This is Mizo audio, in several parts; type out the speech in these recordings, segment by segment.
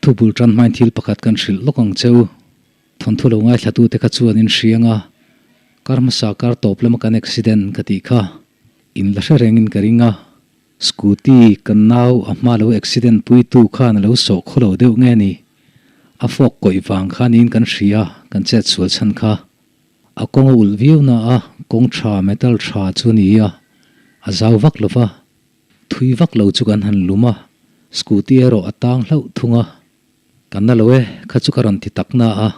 Thawnthu bul tan hmain thil pakhat kan hrilh lawk ang che u. Thawnthu lo ngaithlatute kha chuan in hriang a, kar hmasa kar tawp lama kan accident ka tih kha in la hre rengin ka ring a. Scooty kan nau a hma lo accident puitu khan a lo sawh khaw lo deuh nge ni? A fawk kawih vang khan in kan hria kan chet sual chhan kha. A kawng a ulh viau na a, kawng tha metal tha chu a ni a, a zau vak lo va. Thui vak lo chu kan han lum a, scooty erawh a tang hlauh thung a. Ka na lo e, kha chu ka rawn ti tak na a,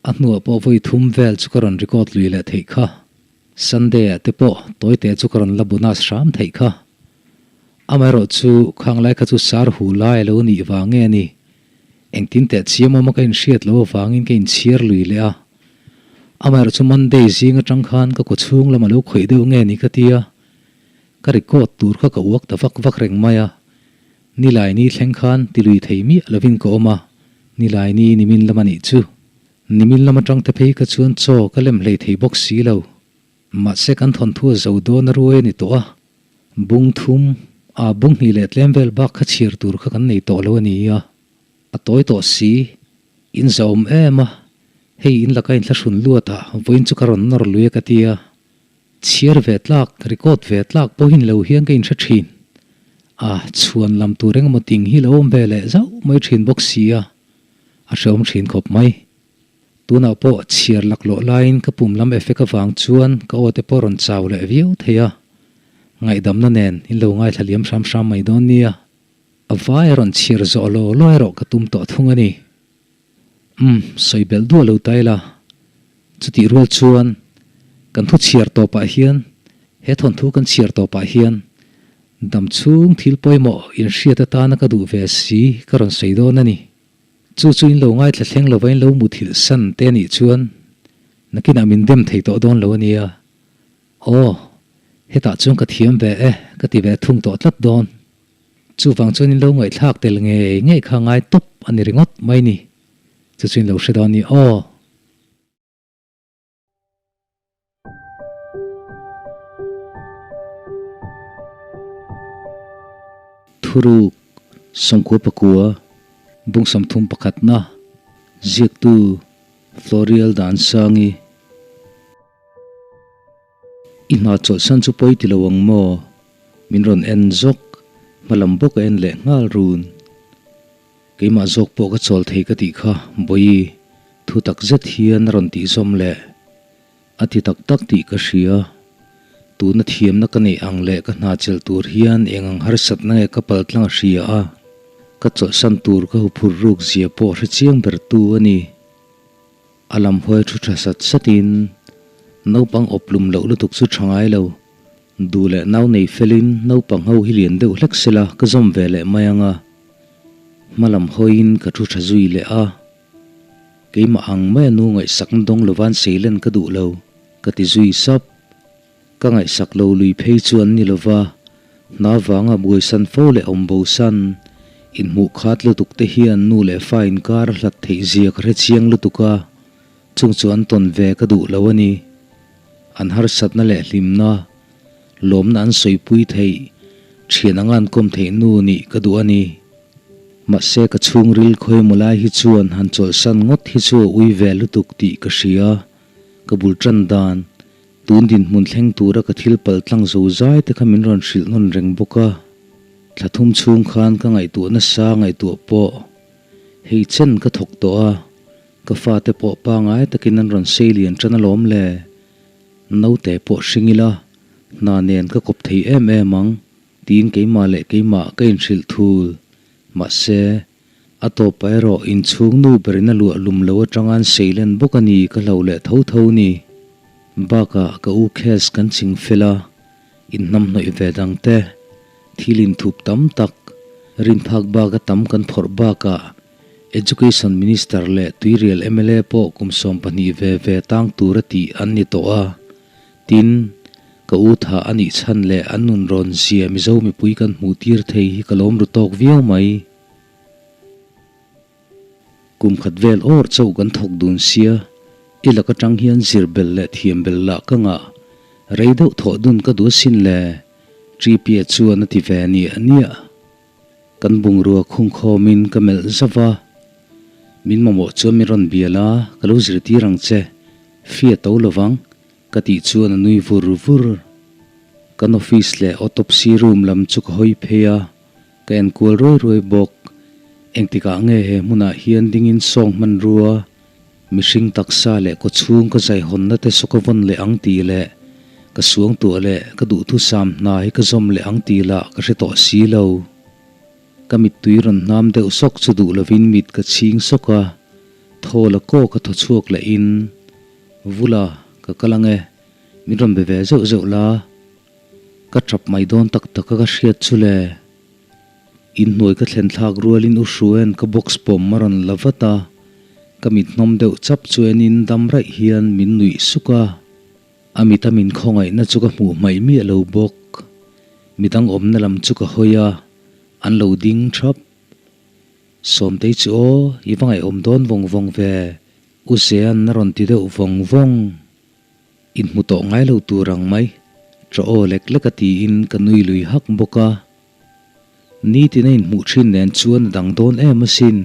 a hnuah pawh vawi thum vel chu ka rawn record lui leh theih kha. Sunday ah te pawh tawite chu ka rawn la bonus hram theih kha. Amaherawh chu khang lai kha chu sar hu lai a lo nih vang nge ni? Engtin teh chiam awma ka inhriat loh avangin ka inchhiar lui leh a. Amaherawh chu Monday zing atang khan ka kawchhung lam a lo khawih deuh nge ni ka ti a. Ka record tur kha ka uak ta vak vak reng mai a, Nilaini thleng khan ti lui thei miah lovin ka awm a, Nilaini nimin lam a nih chu. Nimin lam atang te phei ka chuan chaw ka lem hlei thei bawk si lo. Mahse kan thawnthu a zo dawn a ruai a ni tawh a, bung thum, a bung hnih leh tlem vel bak kha chhiar tur kha kan nei tawh lo a ni a, a tawi tawh si, in zahawm em a, hei in laka inthlahrun luat ah vawiin chu ka rawn nawr lui a ka ti a. Chhiar ve tlak, record ve tlak pawhin lo hian ka inhre thin. A, chhuan lam tur engemaw ting hi lo awm ve leh zauh mai thin bawk si a, a hrehawm thin khawp mai. Tunah pawh chhiar laklawh laiin ka pum lam effect avang chuan ka aw te pawh rawn chau leh viau thei a, ngaihdamna nen in lo ngaithla liam hram hram mai dawn nia. A vai a rawn chhiar zawh law law erawh ka tum tawh thung a ni. Umm, sawi belh duah lo ta ila. Chutih rual chuan kan thu chhiar tawpah hian, he thawnthu kan chhiar tawpah hian dam chhung thil pawimawh inhriat atana ka duh ve si ka rawn sawi dawn a ni. Chu chu in lo ngaithla thleng lova in lo muthilh san te anih chuan nakinah min dem thei tawh dawn lo a nia. Aw, hetah chuan ka thiam ve e ka ti ve thung tawh tlat dawn. Chuvang chuan in lo ngaihthlak tel ngei ngei kha ngai tawp a ni ringawt mai ni. Chu chu in lo hre dawn ni aw. Thuruk, Sawmkua pakua, Bung 30 pakhatna, Ziaktu, Florial Dansangi. I hna chawlhsan chu pawi ti lo ang maw? Min rawn en zawk, hmalam bawk a en leh nghal run. Keimah zawk pawh ka chawl thei ka tih kha Bawihi thu tak zet hian a rawn tih zawm leh. A ti tak tak tih ka hria. Tuna thiamna ka neih ang leh ka hna chelh tur hian eng ang harsatna nge ka pal tlang a hria a, ka chawlhsan tur ka huphurh ruk zia pawh hre chiang ber tu a ni. A lam huai thu tha sat satin naupang awp lum loh lutuk chu tha ngai lo. Duh leh nau nei felin naupang ho hi lian deuh hlek sela ka zawm ve leh mai ang a. Hma lam hawiin ka thu tha zui leh a. Keimah ang mai a nu ngaihsakna dawng lovan seilen ka duh lo, ka ti zui sap. Ka ngaihsak lo lui phei chu an ni lova, hna vanga buaisan fo leh awm bosan, inhmuh khat lutuk te hian nu leh fa inkar a hlat theih zia ka hre chiang lutuk a, chung chu an tawn ve ka duh lo a ni. An harsatna leh hlimna, lawmna an sawipui theih, thian anga an kawm theih nu nih ka duh a ni. Mahse ka chhungril khawimaw lai hi chuan han chawlhsan ngawt hi chu a ui ve lutuk tih ka hria, ka bul tan dan, Tun dinhmun thleng tura ka thil pal tlang zo zai te kha min rawn hrilh nawn reng bawk a, thla thum chhung khan ka ngaihtuah nasa ngaihtuah pawh hei chen ka thawk tawh a, ka fate pawh pangai takin an rawn sei lian tan alawm le. Naute pawh hring ila, hna nen ka kawp thei em em ang tiin keimah leh keimah ka inhrilh thul. Mahse, a tawpah erawh inchhung nu berin a luah lum lo atanga an seilen bawk a ni ka hlo leh tho tho ni. Bakah ka u case kan ching fel a, inhnamhnawih ve dang te, thil inthup tam tak, rinphak baka tam kan phawrh bakah Education Minister leh Tuirial mla pawh kum 12 ve ve tang tura tih an ni tawh a, tin, ka u tha a nih chhan leh an nun rawn zia Mizo mipui kan hmuh tir thei hi ka lawm ru tawk viau mai. Kum khat vel awr chauh kan thawk dun sia, i lak atang hian zir belh leh thiam belh lah ka ngah. Rei deuh thawh dun ka duh asin le, Tripia chuan a ti ve niah niah. Kan bungrua khungkhawmin ka melh zauh a. Min mamawh chuan min rawn bial a, ka lo zirtir ang che. Fee a to lovang, ka tih chuan a nui vur vur. Kan office leh autopsy room lam chu ka hawi phei a, ka enkual ruai ruai bawk. Engtikah nge he hmunah hian dingin sawng hmanrua, mihring taksa leh kawchhung ka zaihawnna te saw ka vawn leh ang tih leh ka suangtuah leh ka duhthusam hna hi ka zawm leh ang tih lah ka hre tawh si lo. Ka mittui rawn hnam deuh sawk chu duh lovin mit ka chhing sawk a, thaw la kaw ka thaw chhuak leh in, Vula, ka kal ang e, min rawn be ve zeuh zeuh la, ka tap mai dawn tak tak a ka hriat chu le. Inhnuai ka thlen thlak rualin U Hruain ka box pawm a rawn la vat a, ka mit hnawm deuh chap chu enin dam raih hian min nuih suk a. A mita min khawngaihna chu ka hmuh hmaih miah lo bawk. Midang awmna lam chu ka hawi a, an lo ding thap. Sawmtei chu aw, i va ngaihawm dawn vawng vawng ve, U Zean a rawn ti deuh vawng vawng. Inhmu tawh ngai lo tur ang mai, chaw aw lek lek a tiin ka nui lui hak bawk a. Nitin a inhmuh thin nen chuan a dang dawn em asin.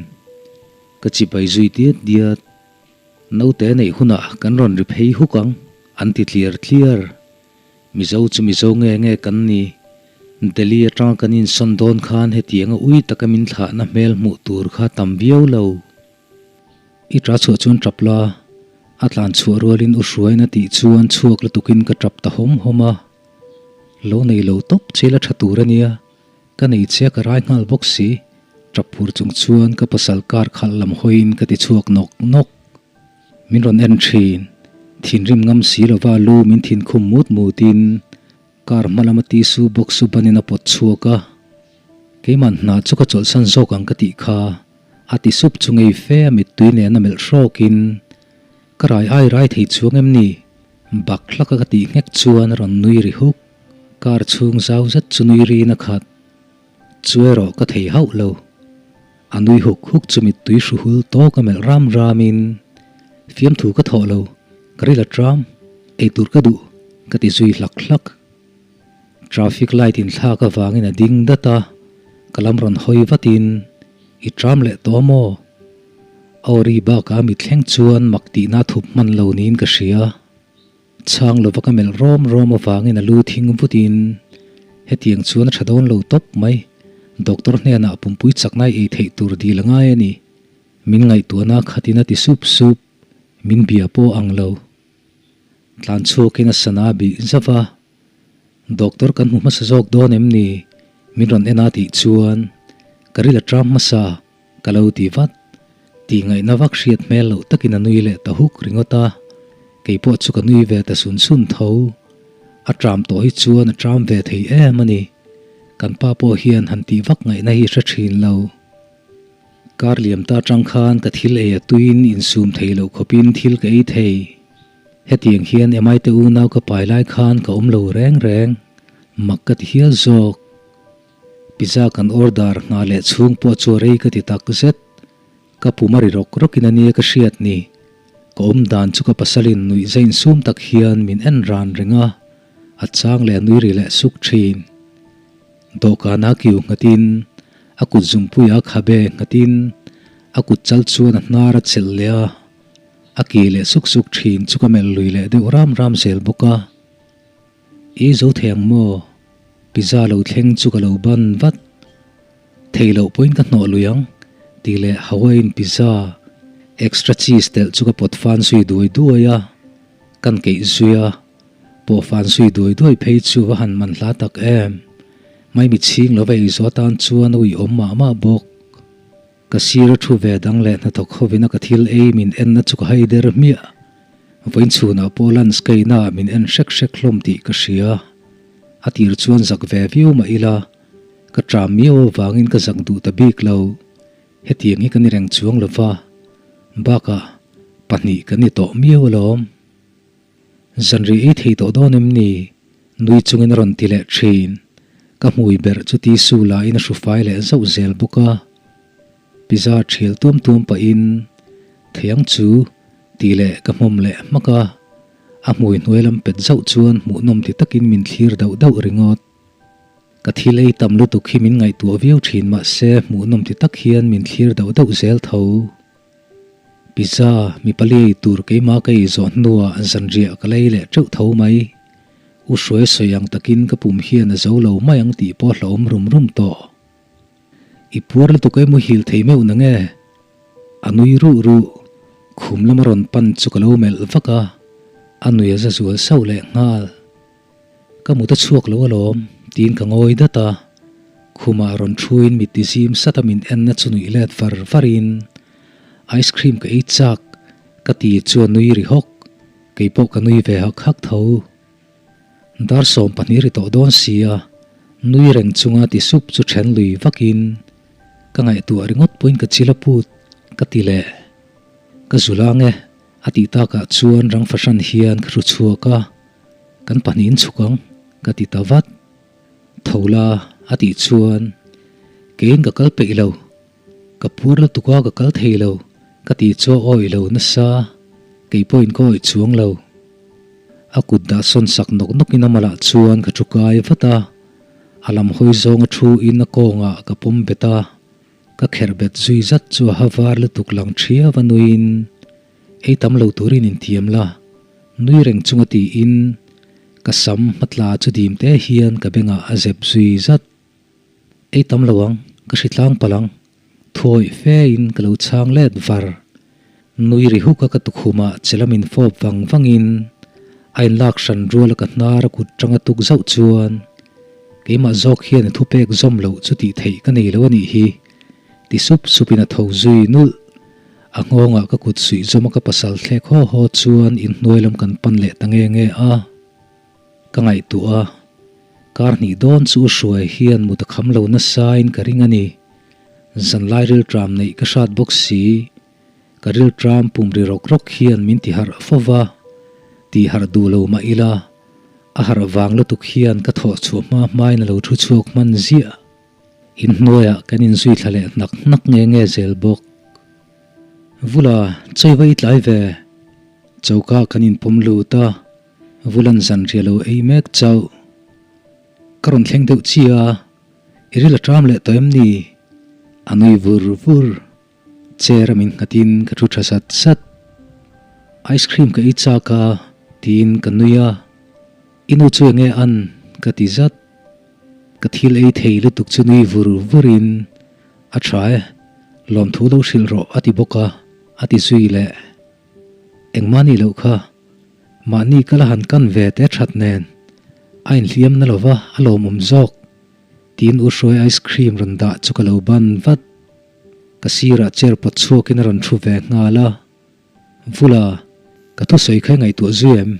Ka chibai zui diat diat. Naute neih hunah kan rawn ri phei huk ang, an ti tliar tliar. Mizo chu Mizo nge nge kan ni. Delhi atanga kan insawn dawn khan hetianga ui taka min thlahna hmel hmuh tur kha tam viau lo. I ta chhuah chuan tap la, a tlan chhuah rualin u hruaina tih chuan chhuak lutukin ka tap ta hawm hawm a. Lo nei lo tawp che la tha tur a nia, ka nei che a ka rai nghal bawk si, tap phur chung chuan ka pasal kar khalh lam hawiin ka ti chhuak nawk nawk. Min rawn en thin, thinrim ngam si lova lu min thin khum mut mutin Car hma lama tissue box chu banin a pawt chhuak a, Keimah hna chu ka chawlhsan zawk ang ka tih kha, a ti sup chu ngei fe a mittui nen a melh hrawkin, Ka rai ai rai thei chuang em ni? Bak hlaka ka tih nghek chuan a rawn nui ri huk. Car chhung zau zet chu nui rin a khat. Chu erawh ka thei hauh lo. A nui huk huk chu mittui hru hul tawk a melh ram ramin, Fiamthu ka thawh lo, ka ril a tram, eitur ka duh, ka ti zui hlak hlak. Traffic light inthlak avangin a ding dat a, ka lam rawn hawi vatin, I tram leh tawh maw? Aw ri bakah a mitthleng chuan mak tihna thup hman lo niin ka hria. Chhang lova ka melh rawm rawm avangin a lu thing vutin, Hetiang chuan a tha dawn lo tawp mai. Doctor hnenah pumpui chaknai ei theih tur dil a ngai a ni. Min ngaihtuahna khatin a ti sup sup, min bia pawh ang lo. Tlan chhuakin a sana bih zauh a, Doctor kan hmu hmasa zawk dawn em ni? Min rawn en a tih chuan ka ril a tram hmasa. Ka lo ti vat. Tih ngaihna vak hriat hmel loh takin a nui leh ta huk ringawt a, kei pawh chu ka nui ve ta sun sun tho. A tram tawh hi chuan a tram ve thei em a ni. Kan pa pawh hian han tih vak ngaihna hi hre thin lo. Kar liam ta atang khan ka thil ei a tuiin insum thei loh khawpin thil ka ei thei. Hetiang hian Emai te unau ka pai lai khan ka awm lo reng reng. Mak ka ti hial zawk. Pizza kan order nghah leh chhung pawh chu a rei ka ti tak zet. Ka pum a ri rawk rawkin a nia ka hriat ni. Ka awm dan chu ka pasalin nuih zain sum tak hian min en ran reng a, a chang leh a nui ri leh suk thin. Dawhkana kiu nghatin, a kut zungpuia khabe nghatin, a kut chal chuan a hnar a chelh leh a, a ki leh suk suk thin chu ka melh lui leh deuh ram ram zel bawk a. I zo thei ang maw? Pizza lo thleng chu ka lo ban vat. Thei loh pawhin ka hnawh lui ang, tih leh Hawaiian pizza, extra cheese telh chu ka pawt fan zui duai duai a, kan keih zui a, pawh fan zui duai duai phei chu va han man hla tak em. Maimi chhing lova ei zawh atan chuan a uiawm mah mah bawk. Ka sir a thu ve dang leh hnathawk hovin a ka thil ei min enna chu ka hai der hmiah. Vawiin chhunah pawh lunch ka inah min en hrek hrek hlawm tih ka hria. A tir chuan zak ve viau mah ila, ka tram miau avangin ka zak duh ta bik lo. Hetiang hi ka ni reng chuang lo va, bakah pahnih ka ni tawh miau alawm. Zanriah ei thei tawh dawn em ni? Nui chungin a rawn ti leh thin. Ka hmui berh chu tissue lain a hru fai leh zauh zel bawk a. Pizza thial tuam tuam pahin theiang chu tih leh ka hmawm leh hmak a, a hmui hnuai lam pet zauh chuan hmuhnawm ti takin min thlir dauh dauh ringawt. Ka thil ei tam lutuk hi min ngaihtuah viau thin mahse hmuhnawm ti tak hian min thlir dauh dauh zel tho. Pizza mi pali ei tur keimah ka ei zawh hnuah zanriah ka lei leh teuh tho mai. U Hruai sawi ang takin ka pum hian a zo lo mai ang tih pawh hlauhawm rum rum tawh. I puar lutuk ei muhil thei meuh na nge? A nui ruh ruh. Khum lama rawn pan chu ka lo melh vak a, a nui a za zual sauh leh nghal. Ka mut a chhuak lo alawm, tiin ka ngawi dat a. Khumah rawn thuin mit ti zim sat a min enna chu nuih let var varin, Ice cream ka ei chak, ka ti chu a nui ri hawk. Kei pawh ka nui ve hak hak tho. Dar 12 ri tawh dawn si a, nui reng chunga ti sup chu then lui vakin, Ka ngaihtuah ringawt pawhin ka chil a put, ka ti leh. Ka zul ang e, a tih takah chuan rang fahran hian ka hru chhuak a, Kan pahnihin chhuk ang, ka ti ta vat. Tho la, a tih chuan, Keiin ka kal peih lo, ka puar lutuk a ka kal thei lo, ka tih chu a awih lo nasa, kei pawhin ka awih chuang lo. A kut dah sawn sak nawk nawkin a malah chuan ka thu kai vat a, a lam hawi zawnga thu in a kawngah ka pawm bet a, ka kherh bet zui zat chu a ha var lutuk lang thiau a nuiin, Ei tam lo turin inthiam la, nui reng chunga tiin ka sam hmatla chu dim te hian ka bengah a zep zui zat. Ei tam lo ang, ka hri tlang palh ang, thuawih fe in ka lo chhang let var. Nui ri huk a ka tukhumah che lam in fawp vang vangin a inlak hran rual a ka hnar a kut tanga tuk zauh chuan keimah zawk hian a thupek zawm loh chu tih theih ka nei lo a nih hi ti sup sup in a tho zui nulh. A nghawngah ka kut suih zawm a ka pasal thlek haw haw chuan inhnuai lam kan pan leh ta nge nge a. Ka ngaihtuah a, kar hnih dawn chu u Hruai hian mut a kham lo nasain ka ring a ni. Zanlai rilṭam neih ka hrat bawk si. Ka rilṭam pum ri rawk rawk hian min ti harh fo va, ti harh duh lo mah ila, a harh vang lutuk hian ka thawh chhuah hma hmain a lo thu chhuak hman ziah. Inhnuaiah kan inzui thla leh hnak hnak nge nge zel bawk. Vula, chawi va i tlai ve. Choka kan inpawm lut a, Vulan zanriah lo ei mek chauh. Ka rawn thleng deuh chi a, i ril a ṭam leh tawh em ni? A nui vur vur. Chair a min nghatin ka thu ṭha sat sat. Ice cream ka ei chak a, tiin ka nui a. I nu chu enge an? ka ti zat. Ka thil ei thei lutuk chu nui vur vurin, A ṭha e, lawmthu lo hrilh rawh a ti bawk a, a ti zui leh. Engmah nih loh kha, mahni ka la han kan ve te that nen, a inhliam na lova a lawmawm zawk, tiin U Hruai ice cream rawn dah chu ka lo ban vat. Ka sirah chair pawt chhuakin a rawn thu ve nghal a, Vula, ka thusawi kha i ngaihtuah zui em?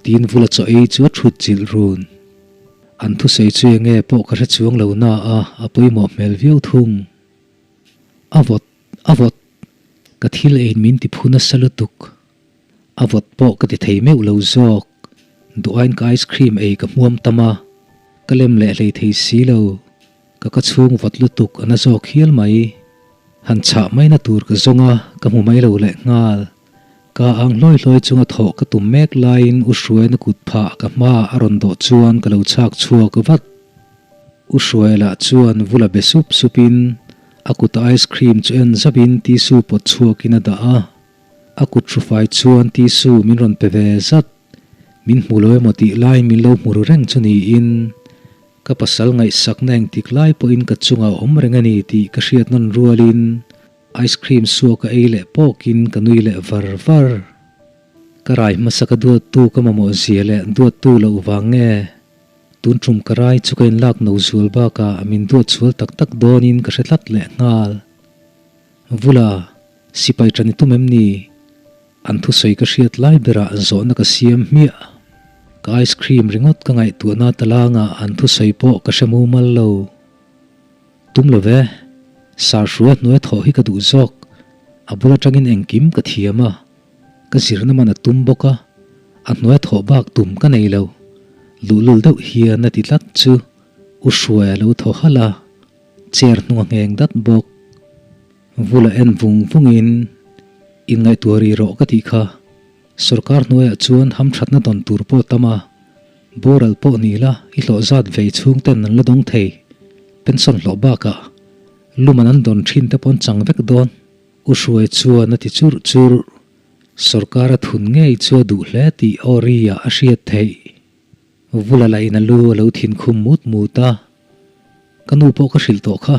tiin Vula chaw ei chu a thut chilh run. An thusawi chu enge pawh ka hre chuang lo na a, a pawimawh hmel viau thung. A vawt, a vawt, ka thil ein min ti phu nasa lutuk. A vawt pawh ka ti thei meuh lo zawk. Duh aiin ka ice cream ei ka hmuam tam a, ka lem leh hlei thei si lo. Ka ka chhung vawt lutuk a na zawk hial mai. Han chhah mai na tur ka zawng a, ka hmu mai lo leh nghal. Ka ang hlawi hlawi chunga thawh ka tum mek laiin U Hruaina kut phah ka hmaah a rawn dawh chuan ka lo chhak chhuak vat. U Hruaia lah chuan vula be sup supin a kuta ice cream chu en zauhin tissue pawt chhuakin a dah a. A kut hrufai chuan tissue min rawn pe ve zat. Min hmu lo emaw tih laiin min lo hmu ru reng chu niin ka pasal ngaihsakna engtik lai pawhin ka chungah a awm reng a ni tih ka hriat nawn rualin Ice cream suak a ei leh pawkin ka nui leh var var. Ka rai hmasa ka duattu ka mamawh zia leh duattu loh vang nge? Tun tum ka rai chu ka inlak no zual bakah min duat chhual tak tak dawnin ka hre tlat leh nghal. Vula, sipai ṭan i tum em ni? An thusawi ka hriat lai berah zawhna ka siam hmiah. Ka ice cream ringawt ka ngaihtuahna talangah an thusawi pawh ka hre mumal lo. Tum lo ve, sar hrua hnuai thawh hi ka duh zawk, a bul atangin engkim ka thiam a, ka zirna man a tum bawk a, a hnuai thawh bak tum ka nei lo, luhlul deuh hian a ti tlat chu U Hruai a lo thaw halh a, chair hnung a ngheng dat bawk. Vula en vung vungin, Inngaihtuah rih rawh ka tih kha, Sorkar hnuaiah chuan hamthatna dawn tur pawh tam a, boral pawh ni la i hlawh zat vei chhung ten an la dawng thei. Pension hlawh bakah luman an dawn thin te pawn chang vek dawn. U Hruai chuan a ti churh churh. Sorkar a thun ngei chu a duh hle tih aw ri ah a hriat theih. Vula lah in a lu a lo thin khum mut mut a. Ka nu pawh ka hrilh tawh kha,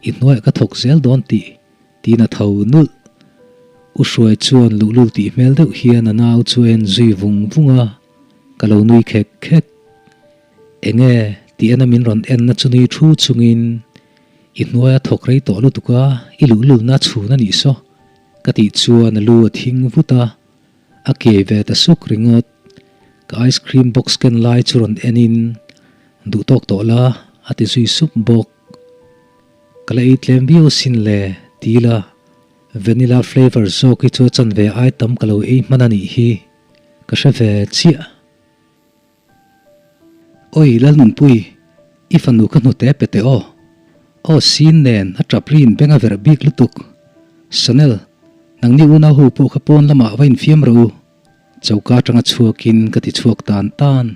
i hnuaiah ka thawk zel dawn tih tiin a tho nulh. U Hruai chuan luhlul tih hmel deuh hian a nau chu a en zui vung vung a, ka lo nui khek khek. Enge tih ena min rawn enna chu nui thu chungin i hnuaia thawk rei tawh lutuk a, i luhlulna a chhun a nih saw ka tih chuan a lu a thing vut a, a kiai ve ta suk ringawt. Ka ice cream box ken lai chu rawn enin duh tawk tawh la a ti zui sup bawk. Ka la ei tlem viau sin le ti la, vanilla flavour zawk hi chu a chanve ai tam ka lo ei hman a nih hi ka hre ve chiah. Oi Lalnunpui, i fanu ka hnute pe teh aw. Aw sin nen a tap rin beng a verh bik lutuk. Chanel, nangni unau ho pawh kha pawn lamah va infiam rawh u. Choka atanga chhuakin ka ti chhuak tan tan.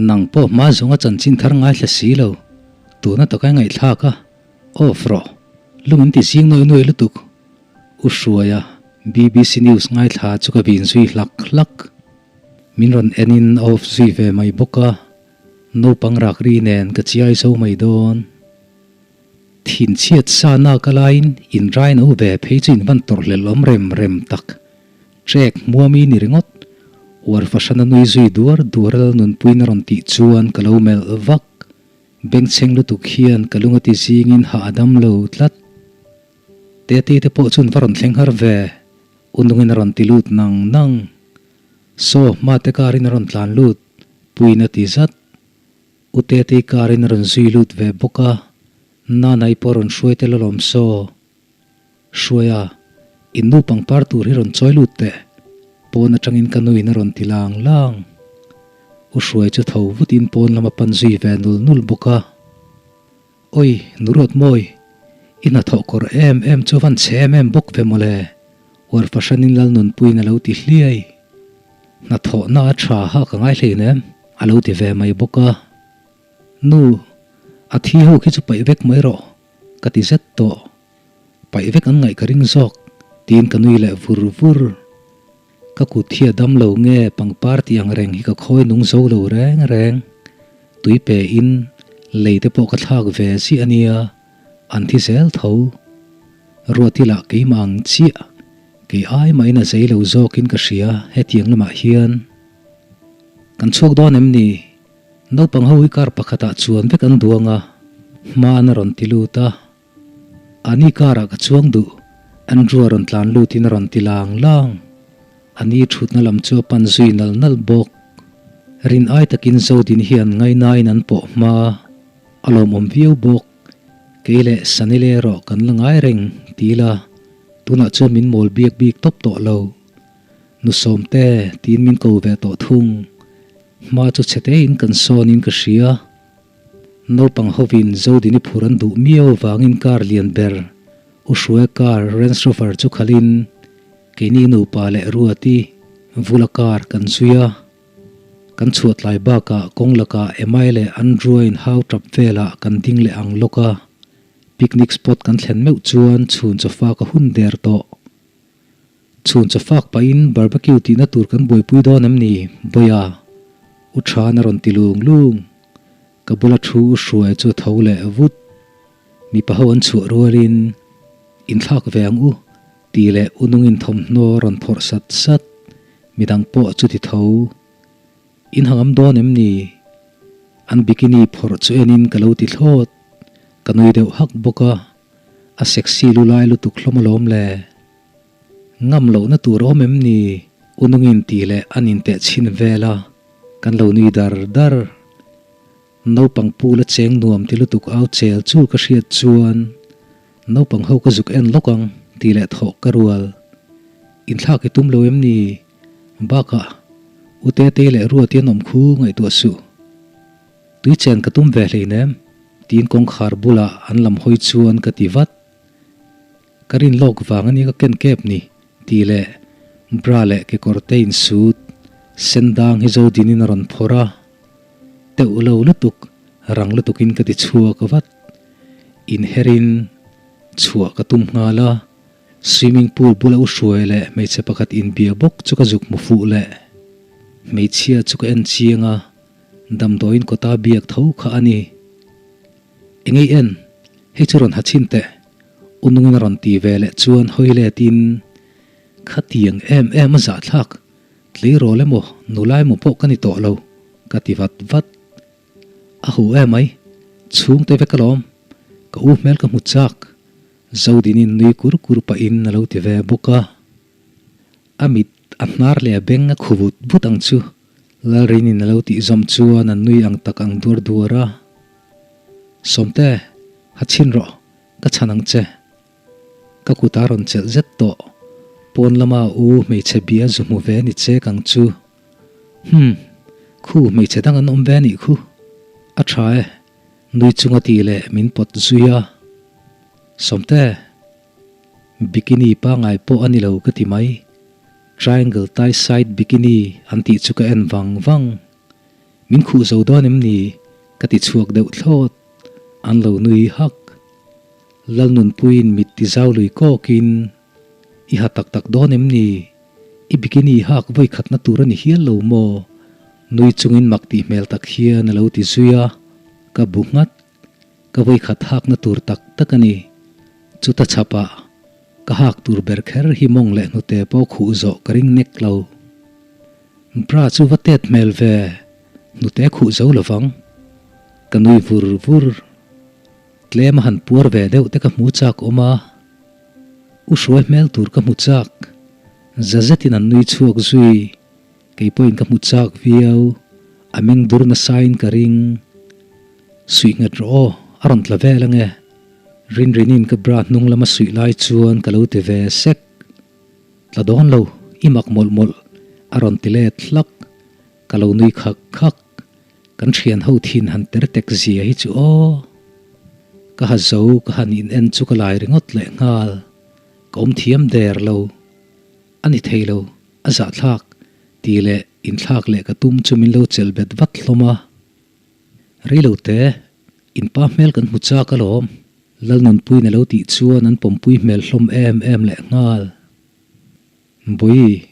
Nang pawh hma zawnga chanchin thar ngaithla si lo. Tuna taka i ngaihthlak a, off rawh. Lung in ti zing nawi nuai lutuk. U Hruaia, BBC News ngaithla chu ka vin zui hlak hlak. Min rawn en in a off zui ve mai bawk a, naupang rak ri nen ka chiai zo mai dawn. Thinchhiat sa nak a laiin in rai no ve phei chu in van tawrh hlelh awm rem rem tak. Trek hmuami ni ringawt, uar fahran a nui zui duar duar a Lalnunpuiin a rawn tih chuan ka lo melh vak. Bengchheng lutuk hian ka lung a ti zingin hah a dam lo tlat. Tete te pawh chuan va rawn thleng har ve. U nungin a rawn ti lut nang nang. Saw, hmate karin a rawn tlan lut, Puiin a ti zat. U Tetei karin a rawn zui lut ve bawk a, Nanai pawh a rawn hruai tel alawm saw. Hruaia, in nu pangpar tur hi rawn chawi lut teh, pawn atangin ka nuin a rawn ti lang lang. U Hruai chu tho vutin pawn lam a pan zui ve nul nul bawk a. Oi, Nuruatmawi, i hnathawh kawr em em chu van chhe em em bawk ve mawle, uar fahranin Lalnunpuiin a lo ti hliai. Hnathawhna a tha ha ka ngai hlein em? a lo ti ve mai bawk a. Nu, a thi ho khi chu paih vek mai rawh, ka ti zet tawh. Paih vek an ngaih ka ring zawk, tiin ka nui leh vur vur. Ka kut hi a dam lo nge pangpar tih ang reng hi ka khawi nung zo lo reng reng. Tui pe in lei te pawh ka thlak ve ziah a nia, an thi zel tho. Ruati lah keimah ang chiah, kei ai mahin a zei lo zawkin ka hria hetiang lamah hian. Kan chhuak dawn em ni? Naupang ho hi kar pakhatah chuan vek an duang a, hmaan a rawn ti lut a. A ni karah ka chuang duh, Andrew a rawn tlan lutin a rawn ti lang lang. A ni thutna lam chu a pan zui nal nal bawk. Rin ai takin Zodin hian ngainain an pawh hma a lawmawm viau bawk. Kei leh Sanile erawh kan la ngai reng ti ila, tunah chuan min mawl biak bik tawp tawh lo. Nu Sawmte tiin min ko ve tawh thung. Hma chu chhe tein kan sawnin ka hria. Naupang hovin Zodini phur an duh miau avangin car lian ber U Hruaia car Range Rover chu khalhin keini nupa leh Ruati Vula car kan zui a. Kan chhuah tlai bakah kawng lakah Emai leh Andrew-a inhau tap velah kan ding leh ang lawk a. Picnic spot kan thlen meuh chuan chhun chawfak a hun der tawh. Chhun chawfak pahin barbecue tihna tur kan buaipui dawn em ni, Bawiha? U Than a rawn ti lung lung. Ka bula thu u Hruai chu a tho leh vut. Mipa ho an chhuah rualin, Inthlak ve ang u, tih leh u nungin thawmhnaw a rawn phawrh sat sat. Midang pawh chu ti tho. In hangam dawn em ni? An bikini phawrh chu enin ka lo ti thlawt. Ka nui deuh hak bawk a. A sexy lu lai lutuk hlawm alawm le. Ngam lohna tur awm em ni? U nungin tih leh an inteh chhin vel a, kan lo nui dar dar. Naupang pu la cheng nuam ti lutuk au chel chu ka hriat chuan naupang ho ka zuk en lawk ang tih leh thawh ka rual. Inthlak i tum lo em ni? Bakah, U Tetei leh Ruati an awm khu ngaihtuah suh. Tui chen ka tum ve hleinem, tiin kawngkhar bulah an lam hawi chuan ka ti vat. Ka rin lawk vang a nia ka ken kep ni, tih leh bra leh kekawr te insut sen dang hi Zodinin a rawn phawrh a. Teuh lo lutuk, rang lutukin ka ti chhuak vat. Inherin chhuah ka tum nghal a. Swimming pool bula u hruai leh hmeichhe pakhat inbia bawk chu ka zuk hmu fuh leh. Hmeichhia chu ka en chiang a, damdawiin kawta biak tho kha a ni. Engei en, hei chu rawn ha chhin teh, u nungin a rawn ti ve leh chuan hawi letin, Khatiang em em a zahthlak, tleirawl emaw nula emaw pawh ka ni tawh lo, ka ti vat vat. A hu em mai, chhungte vek alawm, ka u hmel ka hmu chak, Zodinin nui kur kur pahin a lo ti ve bawk a. A mit a hnar leh a beng a khu vut vut ang chu Lalrinin a lo tih zawm chuan a nui ang tak ang duar duar a. Sawmte, ha chhin rawh, ka chhan ang che. Ka kut a rawn chelh zet tawh. Pawn lama u hmeichhe bia zu hmu ve ni chek ang chu. Hum, khu hmeichhe dang an awm ve anih khu. A tha e, nui chunga tih leh min pawt zui a. Sawmte, bikini pangai pawh a ni lo ka ti mai. Triangle tie side bikini an tih chu ka en vang vang. Min khuh zo dawn em ni? Ka ti chhuak deuh thlawt. An lo nui hak. Lalnunpuiin mit ti zau lui kawkin, I ha tak tak dawn em ni? I bikini hak vawi khatna tur a ni hial lo maw? Nui chungin mak tih hmel tak hian a lo ti zui a, ka bu nghat. Ka vawi khat hakna tur tak tak a ni. Chuta chhapah ka hak tur ber kher hi mawng leh hnute pawh khuh zawh ka ring nek lo. Bra chu va tet hmel ve, hnute khuh zo lovang. Ka nui vur vur. Tlem a han puar ve deuh te ka hmu chak awm a, u hruai hmel tur ka hmu chak. Za zetin an nui chhuak zui, kei pawhin ka hmu chak viau, a meng dur nasain ka ring. Suih nghet rawh aw, a rawn tla vel ange. Rinrinin ka bra hnung lama suih lai chuan ka lo ti ve sek. Tla dawn lo, i mak mawlh mawlh, a rawn ti let hlak. Ka lo nui khak khak. Kan thian ho thin han ter tek zia hi chu aw. Ka ha zo ka han in en chu ka lai ringawt leh nghal. Ka awm thiam der lo. A ni thei lo, a zahthlak ti leh inthlak leh ka tum chu min lo chelh bet vat hlawm a. Rei lo te, in pa hmel kan hmu chak alawm. Lalnunpuiin a lo tih chuan an pawmpui hmel hlawm em em leh nghal. Bawi,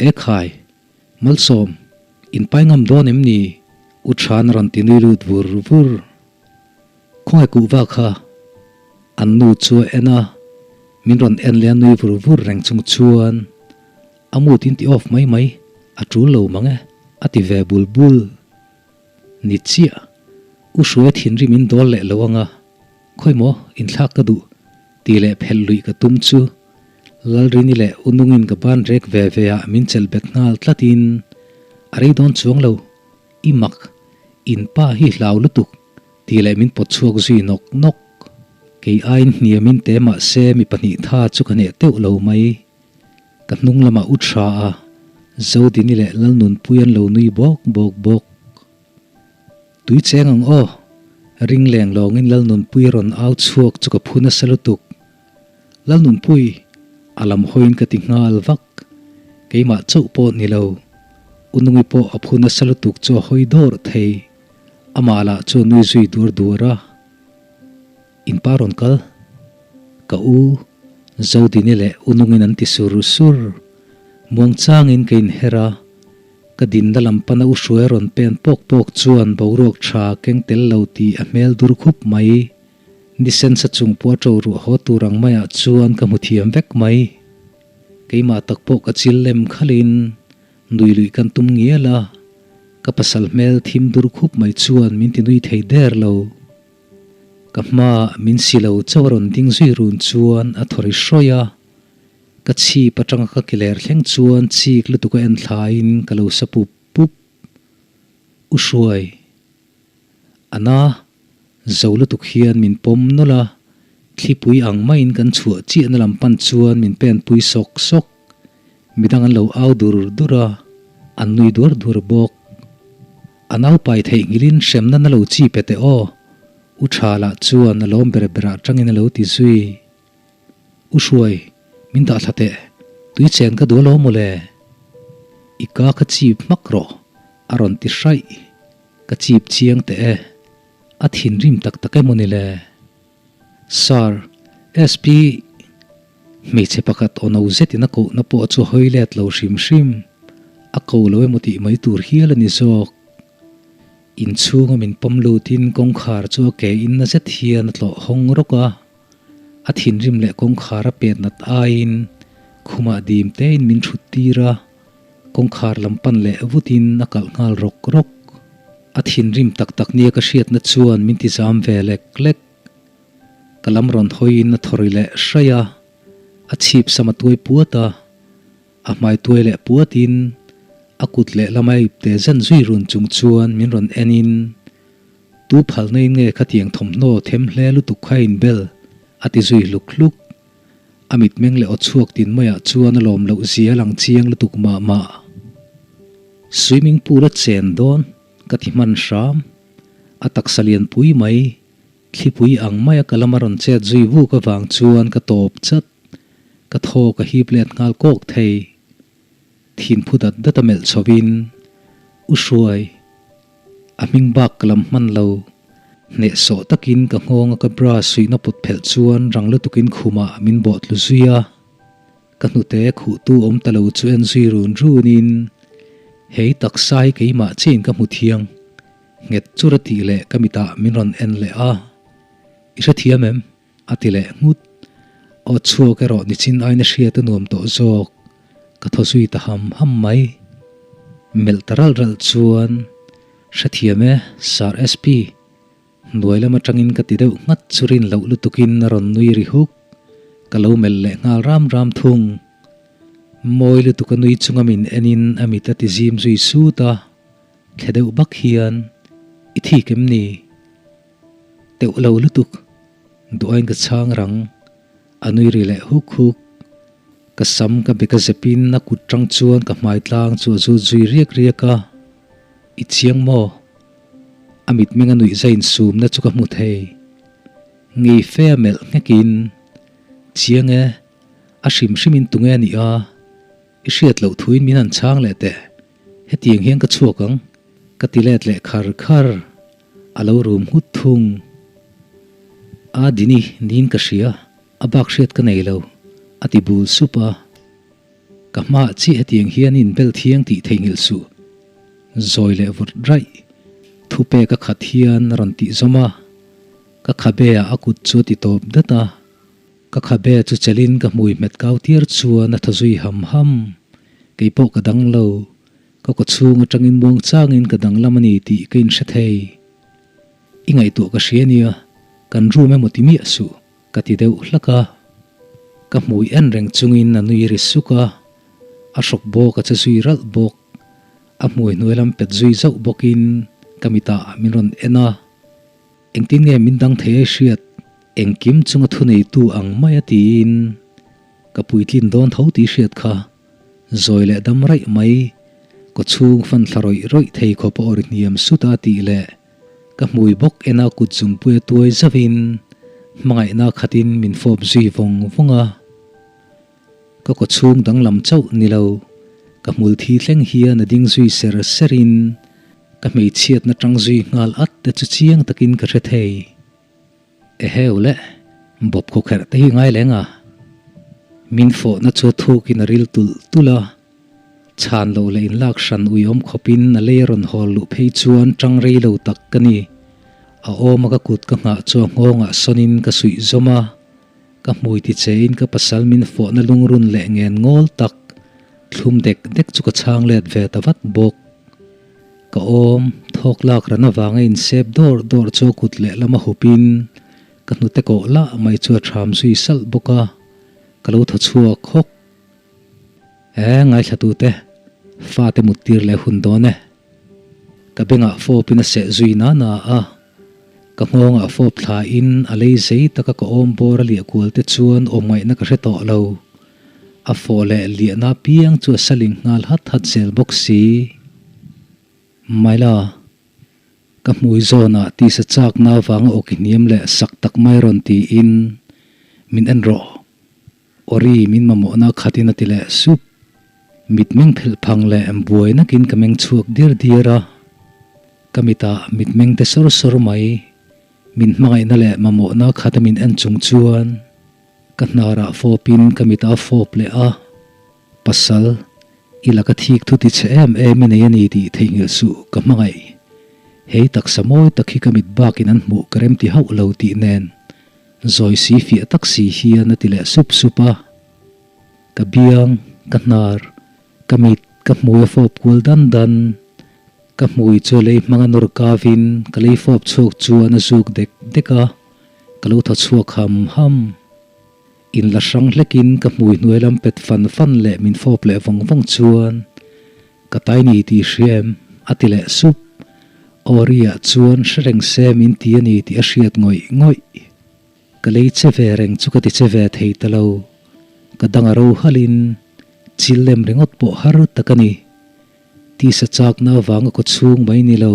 E khai, Malsawm, in pai ngam dawn em ni? U Than a rawn ti nui lut vur vur. Khawngaih kuhva kha an nu chu a en a, min rawn en leh a nui vur vur reng chung chuan a mood in ti off mai mai, a tul lo mang e, a ti ve bul bul. Ni chiah, U Hruai thinrim in dawl leh lo ang a, Khawi maw, inthlak ka duh tih leh phelh luih ka tum chu Lalrini leh U Nungin ka ban rek ve ve ah min chelh bet nghal tlatin a rei dawn chuang lo, i mak, in pa hi hlau lutuk tih leh min pawt chhuak zui nawk nawk. Kei aiin hniamin te mahse mi pahnih tha chu ka hneh teuh lo mai. Ka hnung lamah U Tha a, Zodini leh Lalnunpui an lo nui bawk bawk bawk. Tui cheng ang aw! Ring leng lawngin Lalnunpui rawn au chhuak chu ka phu nasa lutuk. Lalnunpui! A lam hawiin ka ti nghal vak. Keimah chauh pawh ni lo. U Nungi pawh a phu nasa lutuk chu a hawi dawrh thei. Amah lah chu a nui zui duar duar a. In pa rawn kal. Ka u, Zodini leh U Nungin an ti sur sur. Muangchangin ka inher a. Ka dinna lam pana u hruai rawn pen pawk pawk chuan boruak tha keng tel lo tih a hmel dur khup mai. Ni sensa chung pawh a to ruah haw tur ang maiah chuan ka hmu thiam vek mai. Keimah tak pawh ka chil lem khalin nui luih kan tum ngial a, ka pasal hmel thim dur khup mai chuan min ti nui thei der lo. Ka hmaah min si lo chauh a rawn ding zui run chuan a thaw ri hrawih a. Ka chhip atanga ka kiler thleng chuan chik lutuk a en thlaiin ka lo sa pup pup. U Hruai, A na, zo lutuk hian min pawm nawlh a, thlipui ang maiin kan chhuah chiahna lam pan chuan min pen pui sawk sawk. Midang an lo au dur dur a, an nui duar duar bawk. A naupai theihnghilhin hremna na lo chi pe teh aw, U Tha lah chuan a lawm ber berah tangin a lo ti zui. U Hruai, min dah thla teh, tui chen ka duh alawm mawle. I ka kha chip hmak rawh, a rawn ti hraih. Ka chip chiang teh e, a thinrim tak tak emaw ni le? Sir, SP. Hmeichhe pakhat aw no zetin a kohna pawh chu a hawi let lo hrim hrim. A ko lo emaw tih mai tur hial a ni zawk. Inchhunga min pawm lutin kawngkhar chu a ke in na zet hian a tlawh hawng rawk a. A thinrim leh kawngkhar a pet nat aiin khumah dim tein min thut tir a, kawngkhar lam pan leh vutin a kalh nghal rawk rawk. A thinrim tak tak nia ka hriatna chuan min ti zam ve lek lek. Ka lam rawn hawiin a thaw ri leh hraih a, a chhip sam a tuai puat a, a hmai tuai leh puatin a kut leh lama ipte zen zui run chung chuan min rawn enin, Tu phalna in nge khatiang thawmhnaw them hle lutuk kha in bel? a ti zui hluk hluk. A mitmeng leh aw chhuak tin maiah chuan a lawm loh zia a lang chiang lutuk mah mah. Swimming pool a chen dawn ka ti hman hram. A taksa lianpui mai Thlipui ang maia ka lama rawn chet zui vuk avang chuan ka tawp chat. Ka thaw ka hip let nghal kawk thei. Thin phu dat dat a melh chhovin, U Hruai, a hming bak ka lam hman lo. Hnehsawh takin ka nghawnga ka bra suihna put phelh chuan rang lutukin khumah min bawh tlu zui a. Ka hnute khuhtu awm ta lo chu en zui run runin, Hei taksa hi keimah chiin ka hmu thiang. Nghet chur a tih leh ka mitah min rawn en leh a, I hrethiam em? a ti leh nghut. Aw chhuak erawh nichin aina hriat a nuam tawh zawk, ka thaw zui ta ham ham mai. Melh ta ralh ralh chuan, Hrethiam e, Sir SP, hnuai lam atangin ka ti deuh nghat chu rin loh lutukin a rawn nui ri huk. Ka lo melh leh nghal ram ram thung. Mawi lutuk a nui chunga min enin a mit a ti zim zui sut a. Thle deuh bak hian i thik em ni? Teuh lo lutuk, duain ka chhang rang, a nui ri leh huk huk. Ka sam ka bek a zepin a kut tang chuan ka hmai tlang chu a zut zui riak riak a, I chiang maw? A mitmeng a nuih zai insumna chu ka hmu thei. Ngei fe a melh nghekin, Chiang e, a hrim hrimin tunge a nih a? I hriat loh thuin min han chhang leh teh. Hetiang hian ka chhuak ang, ka ti let leh khar khar. A lo rum nghut thung. A Dini, niin ka hria, a bak hriat ka nei lo, a ti bul sup a. Ka hmaah chiah hetiang hian in bel thiang tih theihnghilh suh. Zawi leh vawt raih. Thupek a khat hian a rawn tih zawm a. Ka khabe ah a kut chu a ti tawp dat a. Ka khabe chu chelin ka hmui hmet kau tir chuan a thaw zui ham ham. Kei pawh ka dang lo. Ka kawchhung atangin muang changin ka danglam a ni tih ka inhre thei. I ngaihtuah ka hria nia, kan room emaw ti miah suh, ka ti deuh hlak a. Ka hmui en reng chungin a nui ri suk a, a hrawk bawk a che zui ralh bawk. A hmui hnuai lam pet zui zauh bawkin ka mitah min rawn en a. Engtin nge min dang thei ai hriat? Engkim chunga thuneitu ang mai a tiin ka puitlin dawn tho tih hriat kha zawi leh dam raih mai, kawchhung fan thla rawih rawih thei khawp a awri hniam sut a tih leh ka hmui bawk ena kut zungpui a tuai zauhin hmangaihna khatin min fawp zui vawng vawng a. Ka kawchhung danglam chauh ni lo, ka hmul thi thleng hian a ding zui ser serin ka hmeichhiatna tang zui nghal at te chu chiang takin ka hre thei. Eheu le, bawp khawkherh te hi ngai leng a. Min fawhna chu thukin a ril tulh tulh a, chhan loh leh inlak hran uiawm khawpin a lei a rawn hawl luh phei chuan tang rei lo tak ka ni. A awma ka kut ka nghah chu a nghawngah sawnin ka suih zawm a. Ka hmui ti chein ka pasal min fawhna lungrun leh ngen ngawl tak thlum dek dek chu ka chhang let ve ta vat bawk. Ka awm, thawk lak ran avanga insep dawr dawr chu a kut lehlam a hupin ka hnute kawh lah mai chu a ṭham zui salh bawk a, ka lo thaw chhuak hawk. E, ngaithlatute, fate muttir leh hun dawn e. Ka bengah fawpin a seh zui na na a, ka nghawngah fawp thlain a lei zei taka ka awm bawr a liah kual te chuan awm ngaihna ka hre tawh lo. A fawh leh liahna piang chu a saling nghal hat hat zel bawk si. Maila, ka hmui zawnah tisa chakna avanga awki hniam leh sak tak mai rawn tiin min en rawh. Awri min mamawhna khatin a ti leh sup. Mitmeng phelh phang leh buai nakin ka meng chhuak diar diar a. Ka mitah mitmeng te sawr sawr mai. Min hmangaihna leh mamawhna khata min en chung chuan. Ka hnarah fawpin ka mitah a fawp leh a, Pasal, i laka thik thu ti che em em i nei a ni tih theihnghilh suh ka hmangaih. Hei taksa mawi tak hi ka mit bakin an hmuh ka remti hauh lo tih nen zawi si fiah tak si hian a ti leh sup sup a. Ka biang, ka hnar, ka mit, ka hmui a fawp kual dan dan. Ka hmui chu lei hmanga nawr kavin ka lei fawp chhuak chuan a zuk dek dek a, ka lo thaw chhuak ham ham. In la hrang hlekin ka hmui hnuai lam pet fan fan leh min fawp leh vawng vawng chuan ka tai ni tih hria em? a ti leh sup. Aw-ri-ah chuan hre reng se min ti a ni tih a hriat ngawih ngawih. Ka lei che ve reng chu ka ti che ve thei ta lo. Ka dang a ro halin chil lem ringawt pawh har tak a ni. Tisa chakna avanga kaw chhung mai ni lo,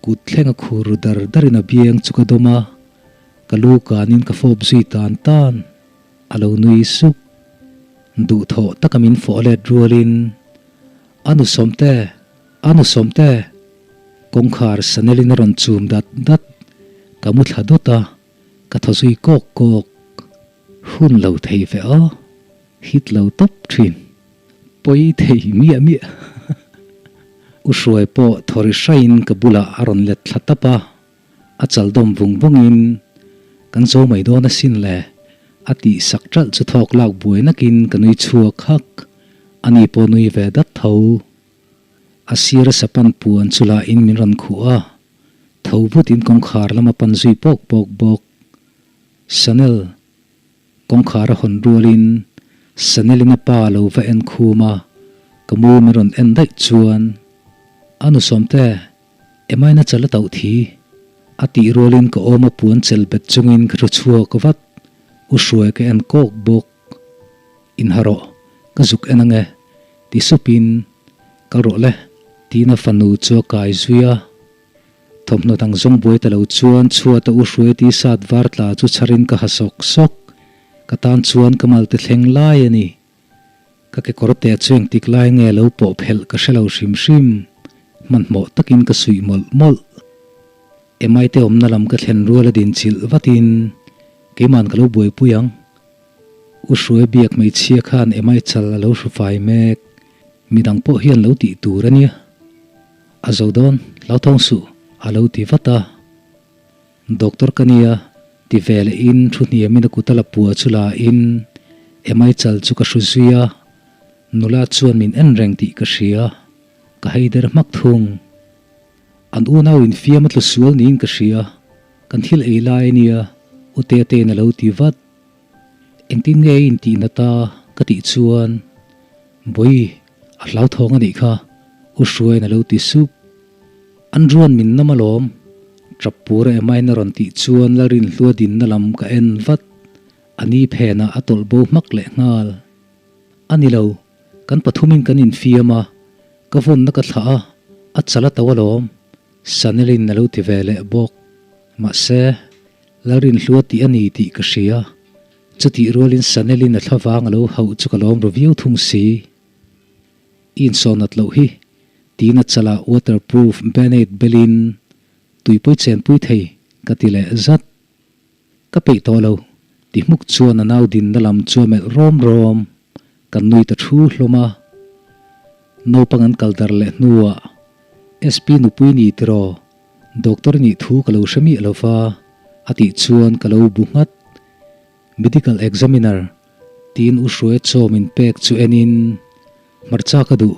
kut thleng a khur ru dar darin a biang chu ka dawm a, ka lu kanin ka fawp zui tan tan, a lo nui suk. Duhthawh taka min fawh let rualin, A nu Sawmte! A nu Sawmte! Kawngkhar sanelin a rawn chum dat dat, ka mu thla dawt a, ka thaw zui kawk kawk. Hun lo thei ve aw, hit lo tawp thin. Pawi thei miah miah. U Hruai pawh thawri hraiin ka bulah a rawn let thla tap a, a chal dawm vung vungin, Kan zo mai dawn asin le, a tih sak ṭalh chu thawk lak buai nakin ka nui chhuak hak. Ani pawh nui ve dat tho. A sir a sapan puan chu lahin min rawn khuh a, tho vutin kawngkhar lama pan zui pawk pawk bawk. Chanel. Kawngkhar a hawn rualin Sanelin a pa lo va en khum a, ka mu min rawn en daih chuan, A nu Sawmte, emaina chal a tauh thi? A tih rualin ka awm a puan chel bet chungin ka thu chhuak vat, U Hruai ka en kawk bawk. Inha rawh, ka zuk en ange, ti supin, Kal rawh le, tiin a fanu chu a kai zui a. Thawmhnaw dang zawng buai ta lo chuan chhuata u hruai ti sat var tla chu chharin ka ha sawk sawk. Ka tan chuan ka mal te thleng lai a ni. Ka kekawr te chu engtik lai nge lo pawh phelh ka hre lo hrim hrim. Hmanhmawh takin ka suih mawlh mawlh. Emai te awmna lam ka thlen rual a din chilh vatin keiman ka lo buaipui ang. U hruai biak hmeichhia khan Emai chal a lo hru fai mek. Midang pawh hian lo tih tur a nia. A zo dawn, hlauthawng suh, a lo ti vat a. Doctor ka nia, ti ve leh in thu hniamin a kut a la pua chu la in Emai chal chu ka hru zui a, nula chuan min en reng tih ka hria, ka hei der hmak thung. An unau in fiam a tlu sual niin ka hria, kan thil ei lai a nia, U Tetein a lo ti vat. Engtin nge i intih na ta ka tih chuan Bawi a hlauthawng a nih kha U Hruaiin a lo ti sup. An ruan min nam alawm Tap pur a emain a rawn tih chuan Lalrinhlua dinna lam ka en vat. A ni phenah a tawlh bo hmak leh nghal. A ni lo, kan pathumin kan infiam a, ka vawnna ka thlah a, a chal a to alawm Sanelin a lo ti ve leh bawk. Mahse, Lalrinhlua tih a ni tih ka hria. Chutih rualin Sanelin a thlavang a lo hauh chu ka lawm ru viau thung si. I insawnat loh hi, tiin a chalah waterproof band-aid belin tuipui chenpui thei ka ti leh zat. Ka peih tawh lo, ti hmuk chuan a nau dinna lam chu a melh rawm rawm. Kan nui ta thu hlawm a. Naupang an kal dar leh hnuah SP nupui ni tiraw? Doctor nih thu ka lo hre miah lo va, a tih chuan ka lo bu nghat. Medical examiner tiin U Hruaia chaw min pek chu enin hmarcha ka duh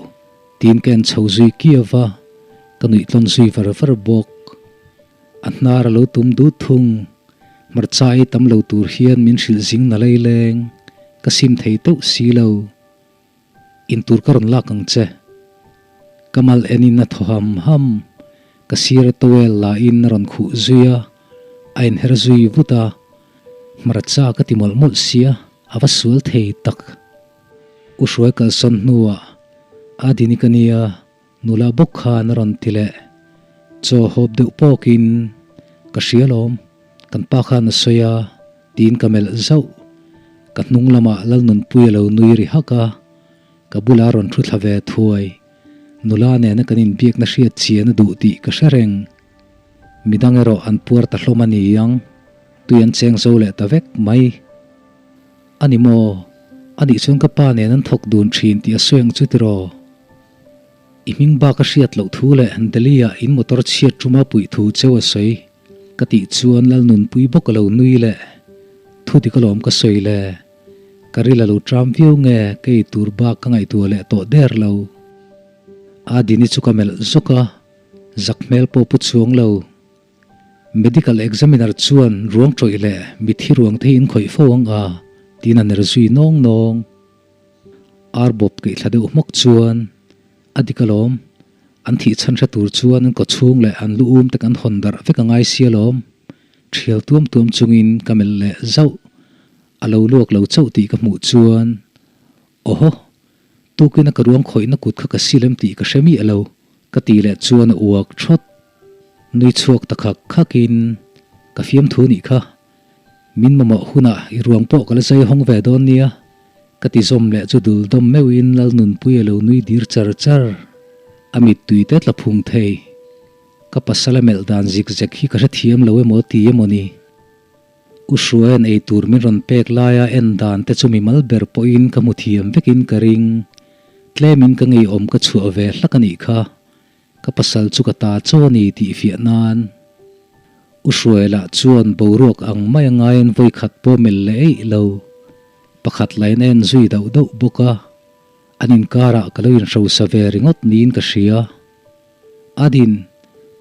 tiin ka en chho zui kiau va, ka nuih tlawn zui var var bawk. A hnar a lo tum dut thung. Hmarcha ei tam lo tur hian min hrilh zing na laileng, ka sim thei teuh si lo. Intur ka rawn lak ang che. Ka mal enin a thaw ham ham. Ka sir a towel la in a rawn khuh zui a, a inher zui vut a. Hmarcha ka ti mawlh mawlh sia, a va sual thei tak. U Hruai kalsawn hnuah a dini ka nia, nula bawk khan a rawn ti leh. Chaw hawp deuh pawkin ka hria lawm, kan pa khan a sawi a. Tiin ka melh zauh. Ka hnung lamah Lalnunpui a lo nui ri hak a, ka bula rawn thu thla ve thuai. Nula nena kan inbiakna hriat chian a duh tih ka hre reng. Midang erawh an puar ta hlawm a ni ang, tui an cheng zo leh ta vek mai. A ni maw? A nih chuan ka pa nen an thawk dun thin tih a sawi ang chu tiraw? I hming bak a hriat loh thu leh Delhi ah in motor chhiat tuma puih thu cheu a sawi. Ka tih chuan Lalnunpui bawk a lo nui leh. Thu dik alawm ka sawi le. Ka ril a lo tram viau nge ka ei tur bak ka ngaihtuah leh tawh der lo. Adini chu ka melh zawk a, zak hmel pawh pu chuang lo. Medical examiner chuan ruang tawih leh mithi ruang te hi in khawih fo ang a, tiin a ner zui nawng nawng. Ar bawp keih thla deuh hmawk chuan a dik alawm, an thih chhan hre tur chuan an kawchhung leh an lu um te kan hawn darh vek a ngai si alawm. Thial tuam tuam chungin ka melh leh zauh, a lo luak lo chauh tih ka hmuh chuan Awhaw! Tukin a ka ruang khawihna kut kha ka silem tih ka hre miah lo, ka tih leh chuan a uak thawt. Nui chhuak ta khak khakin, Ka fiamthu nih kha. Min mamawh hunah i ruang pawh ka la zai hawng ve dawn nia, ka ti zawm leh chu dul dawm meuhin Lalnunpui a lo nui dir char char. A mittui te tla phung thei. Ka pasal a melh dan zik zek hi ka hrethiam lo emaw ti emaw ni. U Hruaia'n ei tur min rawn pek laia en dan te chu mimal ber pawhin ka hmu thiam vekin ka ring. Tlemin ka ngeiawm ka chhuah ve hlak a nih kha. Ka pasal chu ka ta chaw a ni tih fiah nan. U Hruaia lah chuan boruak ang mai a ngaiin vawi khat pawh melh leh eih lo. Pakhat lain a en zui dauh dauh bawk a. An inkarah ka lo inhrosa ve ringawt niin ka hria. Adin,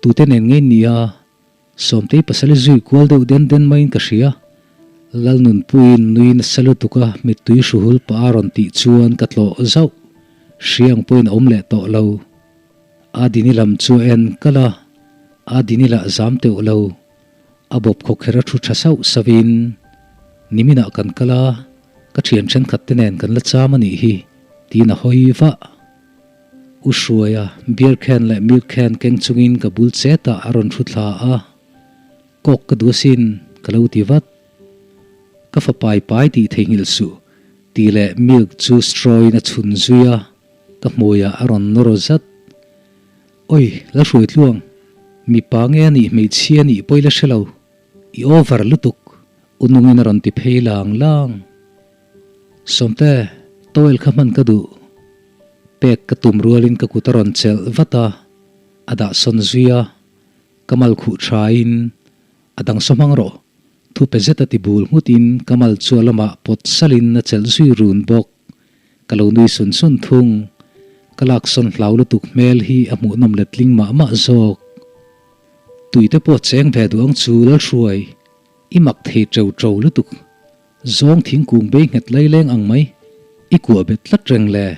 tute nen ngei nia? Sawmtei pasal i zui kual deuh den den maiin ka hria. Lalnunpuiin nui nasa lutuk a mittui hruhul pah a rawn tih chuan ka tlawh zauh. Hria ang pawhin a awm leh tawh lo. Adini lam chu a en kalh a, Adini lah zam teuh lo. A bawp khawkher a thu tha sauh sauhin, Niminah kan kal a, ka thian thenkhat te nen kan la cham a nih hi, tiin a hawi vah. U Hruaia, beer can leh milk can keng chungin ka bul chetah a rawn thu thla a, Kawk ka duh asin, ka lo ti vat. Ka fa pai pai tih theihnghilh suh, tih leh milk chu straw in a chhun zui a, ka hmuiah a rawn nawr zat. Oi, la hruai tluang, mipa nge a nih hmeichhia nih pawh i la hre lo, i over lutuk, u nungin a rawn ti phei lang lang. Sawmte, towel kha hman ka duh. Pek ka tum rualin ka kut a rawn chelh vat a, a dah sawn zui a, ka mal khuh thain a dang saw hmang rawh, thu pe zet a ti bul nghutin ka mal chu a lamah pawt salin a chelh zui run bawk. Ka lo nui sun sun thung, ka lak sawn hlau lutuk hmel hi a hmuhnawm letling mah mah zawk. Tuite pawh cheng ve duh ang chu Lalhruai, i mak thei teu teu lutuk. Zawng thingkung bei nghet laileng ang mai, i kuah bet tlat reng le?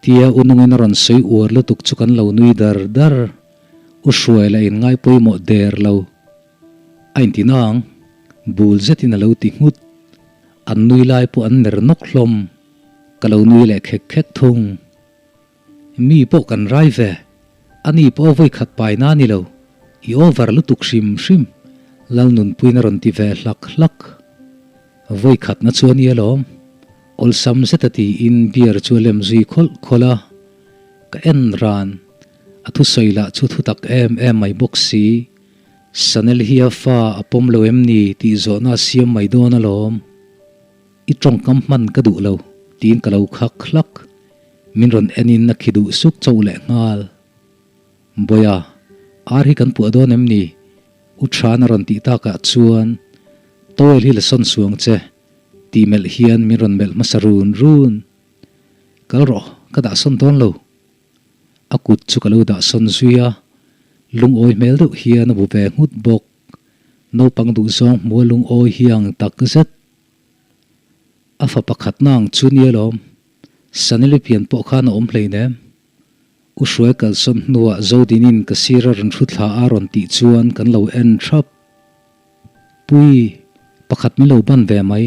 Tia u nungin a rawn sawi uar lutuk chu kan lo nui dar dar. U Hruai lah in ngai pawimawh der lo. A inti nang, bul zetin a lo ti nghut. An nui lai pawh an ner nawk hlawm. Ka lo nui leh khek khek thung. Mi pawh kan rai ve. Ani pawh a vawi khat pai na ni lo. I over lutuk hrim hrim. Lalnunpuiin a rawn ti ve hlak hlak. Vawi khat na chu a ni alawm. Awlsam zet a tiin beer chu a lem zui khawlh khawlh a. Ka en ran. A thusawi lah chu thu tak em em mai bawk si. Sanel hi a fa a pawm lo em ni tih zawhna a siam mai dawn alawm. I tawngkam hman ka duh lo tiin ka lo khak hlak. Min rawn enin a khi duh suk chauh leh nghal. Bawiha, ar hi kan puah dawn em ni? U Than a rawn tih takah chuan towel hi la sawn suang che tih melh hian min rawn melh hmasa run run. Kal rawh, ka dah sawn dawn lo. A kut chu ka lo dah sawn zui a, lungawi hmel deuh hian a bu ve nghut bawk. Naupang duhzawng hmua lungawi hi ang tak zet. A fa pakhat na ang chu nia lawm. Saneli pian pawh khan a awm hleinem. U Hruai kalsawn hnuah Zodinin ka sir a rawn hru thla a rawn tih chuan kan lo en thap. Pui, pakhat min lo ban ve mai.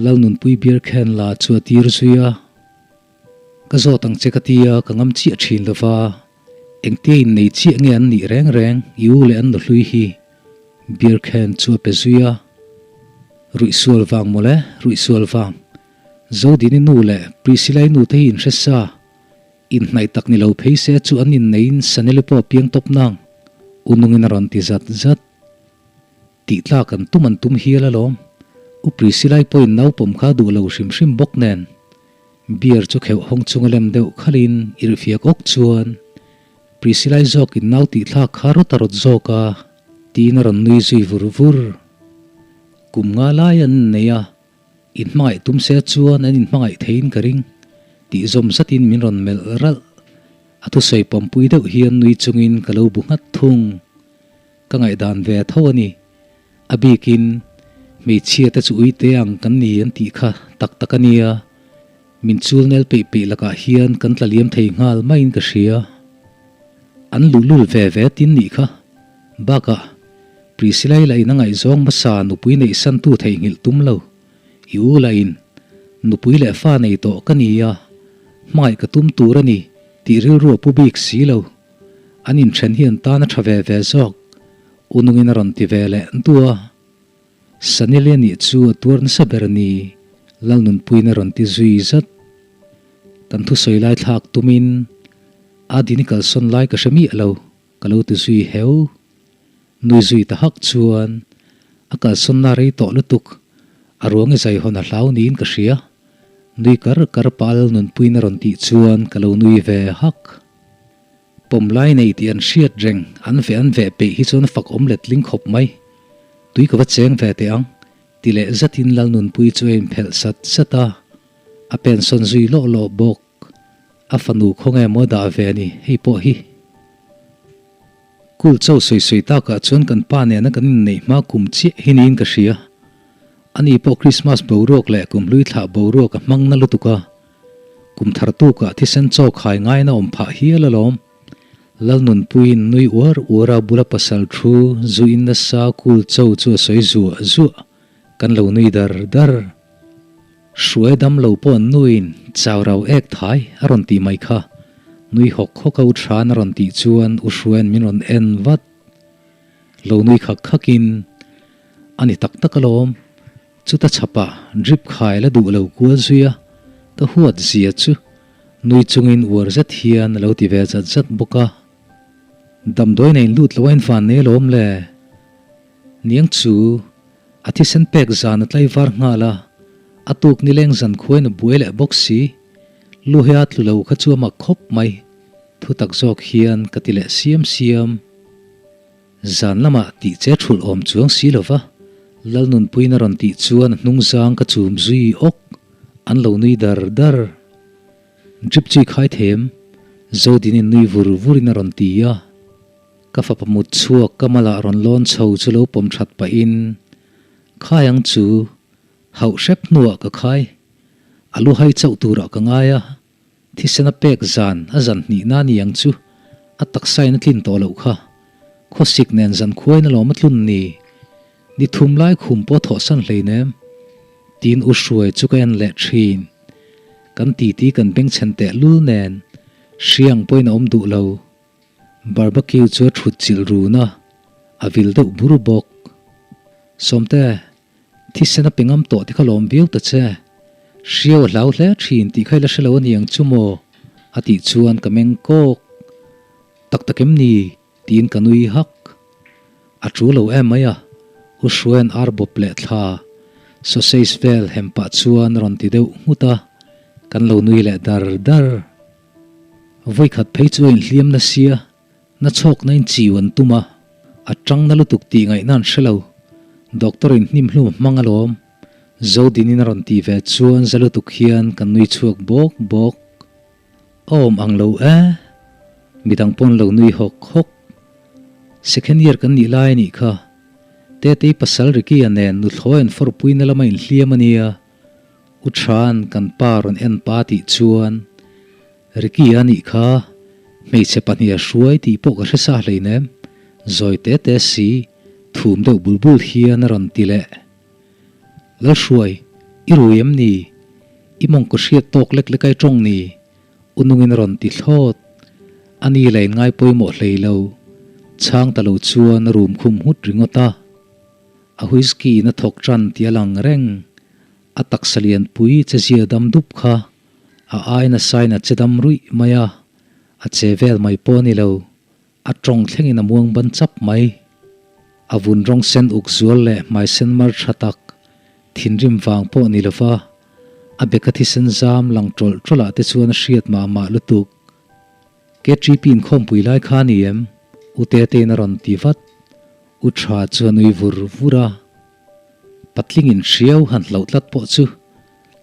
Lalnunpui beer can la chu a tir zui a. Ka zawt ang che ka tia ka ngam chiah thin lova. Engtia innei chiah nge an nih reng reng i u leh an nuhlui hi. Beer can chu a pe zui a. Ruihsual vang mawle, ruihsual vang. Zodini nu leh Priscilla-i nu te hi inhre sa. Inhnaih tak ni lo phei se chu an inneiin Saneli pawh a piang tawp nang. U nungin a rawn ti zat zat. Tih tlak an tum an tum hial alawm. U Priscilla-i pawhin naupawm kha duh lo hrim hrim bawk nen beer chu kheuh hawng chunga lem deuh khalin irhfiak awk chuan Priscilla-i zawkin nau tih thlak kha rawt a rawt zawk a tiin a rawn nui zui vur vur. Kum nga lai an innei a, inhmangaih tum se chuan an inhmangaih theiin ka ring tih zawm zatin min rawn melh ralh. A thusawi pawmpui deuh hian nui chungin ka lo bu nghat thung. Ka ngaihdan ve tho a ni. A bikin hmeichhia te chu uite ang kan ni an tih kha tak tak a nia. Min chul nel peih peih lakah hian kan tla liam thei nghal maiin ka hria. An luhlul ve ve tin nih kha. Bakah, Priscilla-i lah in a ngaihzawng hmasa nupui neih santu theihnghilh tum lo. I u lah in, Nupui leh fa nei tawh ka ni a, hmangaih ka tum tur a ni tih rilru a pu bik si lo. An inthen hi an tan a tha ve ve zawk, u nungin a rawn ti ve leh dua. Sanili a nih chu a tuar nasa ber a ni, Lalnunpuiin a rawn ti zui zat. Kan thusawi lai thlak tumin a dini kalsawn lai ka hre miah lo, ka lo ti zui heu. Nui zui ta hak chuan a kalsawnna rei tawh lutuk, a ruang i zaihawn a hlau niin ka hria. Nui kar kar pah Lalnunpuiin a rawn tih chuan ka lo nui ve hak. Pawm lai nei tih an hriat reng, an veh an veh peih hi chuan fak awm letling khawp mai. Tui ka va cheng ve teh ang, ti leh zatin Lalnunpuii chu a inphelh sat sat a, a pensawn zui lawh lawh bawk. A fanu khawnge maw dah ve a ni hei pawh hi. Kul cho sawi sawi takah chuan kan pa nena kan inneih hma kum chiah hi niin ka hria. Ani pawh Krismas boruak leh kumhlui thlah boruak a hmang na lutuk a. Kum thar tukah thisen chaw khai ngaina awm phah hial alawm. Lalnunpuiin nui uar uar a bula pasal thu zuin nasa kul cho chu a sawi zuah zuah. Kan lo nui dar dar. Hruai dam lo pawh an nuin chau rau ek thai a rawn tih mai kha. Nui hawk hawk a u Thran a rawn tih chuan u Hruaian min rawn en vat. Lo nui khak khakin a ni tak tak alawm. Chuta chhapah drip khai la duh lo kual zui a, ka huat zia chu nui chungin uar zet hian a lo ti ve zat zat bawk a. Damdawi nei lut lo a invan nei alawm le. Niang chu a thisen pek zan a tlaivar nghal a, a tuk nileng zan khuain a buai leh bawk si. Lu he a tlu lo kha chu a mak khawp mai. Thutak zawk hian ka ti leh siam siam. Zan lamah tih che thulh awm chuang si lo va, Lalnunpuiin a rawn tih chuan a hnung zang ka chum zui awk, an lo nui dar dar. Drip chui khai them, Zodinin nui vur vurin a rawn ti a. Ka fapa mut chhuak ka malah rawn lawn chho chu lo pawm that pahin, Khai ang chu, hauh hrep hnuah ka khai, a lu hai chauh turah ka ngai a. Thisen a pek zan a zan hnihna ni ang chu a taksain a tlin tawh loh kha. Khawsik nen zan khuain alawm a tlun ni. Ni thum lai khum pawh thawhsan hleinem. Tiin u Hruai chu ka en leh thin. Kan titi kan bengchhen teh lul nen hriang pawhin a awm duh lo. Barbecue chu a thut chilh run a, a vil deuh bur bawk. Sawmte, Thisen a pe ngam tawh te kha lawm viau ta che. Hriau a hlau hle thin tih kha i la hre lo a ni ang chu maw? A tih chuan ka meng kawk. Tak tak em ni? Tiin ka nui hak. A tul lo em mai a, U Hruaian ar bawp leh thla, sausage vel hem pah chuan a rawn ti deuh nghut a, kan lo nui leh dar dar. Vawikhat phei chu a inhliam nasi a, Na chhawkna in chiu an tum a, a tang na lutuk tih ngaihna an hre lo. Doctor in hnim hlum a hmang alawm. Zodin in a rawn tih ve chuan za lutuk hian kan nui chhuak bawk bawk. A awm ang lo e. Midang pawn lo nui hawk hawk. Second year kan nih lai a nih kha. Tetei pasal Ricky-a nen nuthlawi an fawrpuina lama inhliam a nia. U Than kan pa rawn en pa tih chuan Ricky a nih kha, hmeichhe pahniha hruai tih pawh ka hre sa hleinem, zawi te te si, thum deuh bul bul hian a rawn ti leh. Lalhruai, i rui em ni? I mawngkaw hriat tawk lek lek ai tawng ni? U nungin a rawn ti thlawt. A ni la in ngai pawimawh hlei lo. Chhang ta lo chuan a rum khum nghut ringawt a. A whisky in a thawk tan tih a lang reng. A taksa lianpui che zia dam dup kha. A aina sain a che dam ruih mai a, a che vel mai pawh a ni lo, a tawng thlengin a muang ban chap mai. A vun rawng sen uk zual leh hmai sen mar tha tak, Thinrim vang pawh ni lova a beka thisen zam lang tawlh tawlh ah te chuan a hriat mah mah lutuk. KTP inkhawmpui lai kha a ni em? U Tetein a rawn ti vat. U Tha chu a nui vur vur a. Patling in hriau han hlauh tlat pawh chu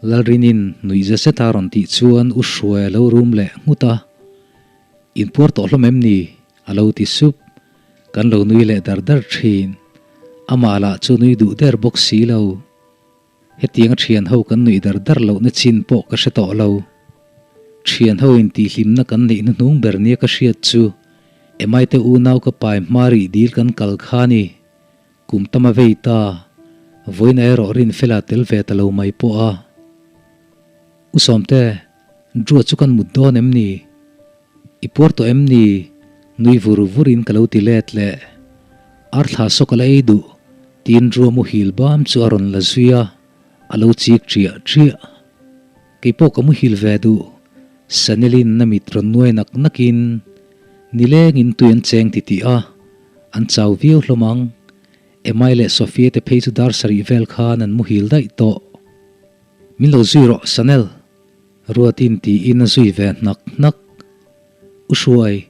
Lalrinin nuih za zet a rawn tih chuan U Hruai a lo rum leh nghut a. Inpuar tawh hlawm em ni? A lo ti sup. Kan lo nui leh dar dar thin. Amah lah chu nui duh der bawk si lo. Hetiang a thian ho kan nuih dar dar lohna chin pawh ka hre tawh lo. Thian ho in tihhlimna kan neih hnuhnung ber nia ka hriat chu Emai te unau ka pai hma rih dil kan kal kha ni. Kum tam a vei ta. Vawiin erawh Rinfela tel ve ta lo mai pawh a. U Sawmte, Drua chu kan mut dawn em ni? I puar tawh em ni? Nui vur vur in ka lo ti let leh. Arthla saw ka la ei duh, tiin Drua muhil bam chu a rawn la zui a, a lo chik ṭiah ṭiah. Kei pawh ka muhil ve duh, Sanelin a mit rawn nuai nak nak in nileng in tui an cheng ti tih a, an chau viau hlawm ang. Emai leh Sophia te phei chu dar sarih vel khan an muhil daih tawh. Min lo zui rawh, Sanel! Ruatin tiin a zui ve hnak hnak. U Hruai,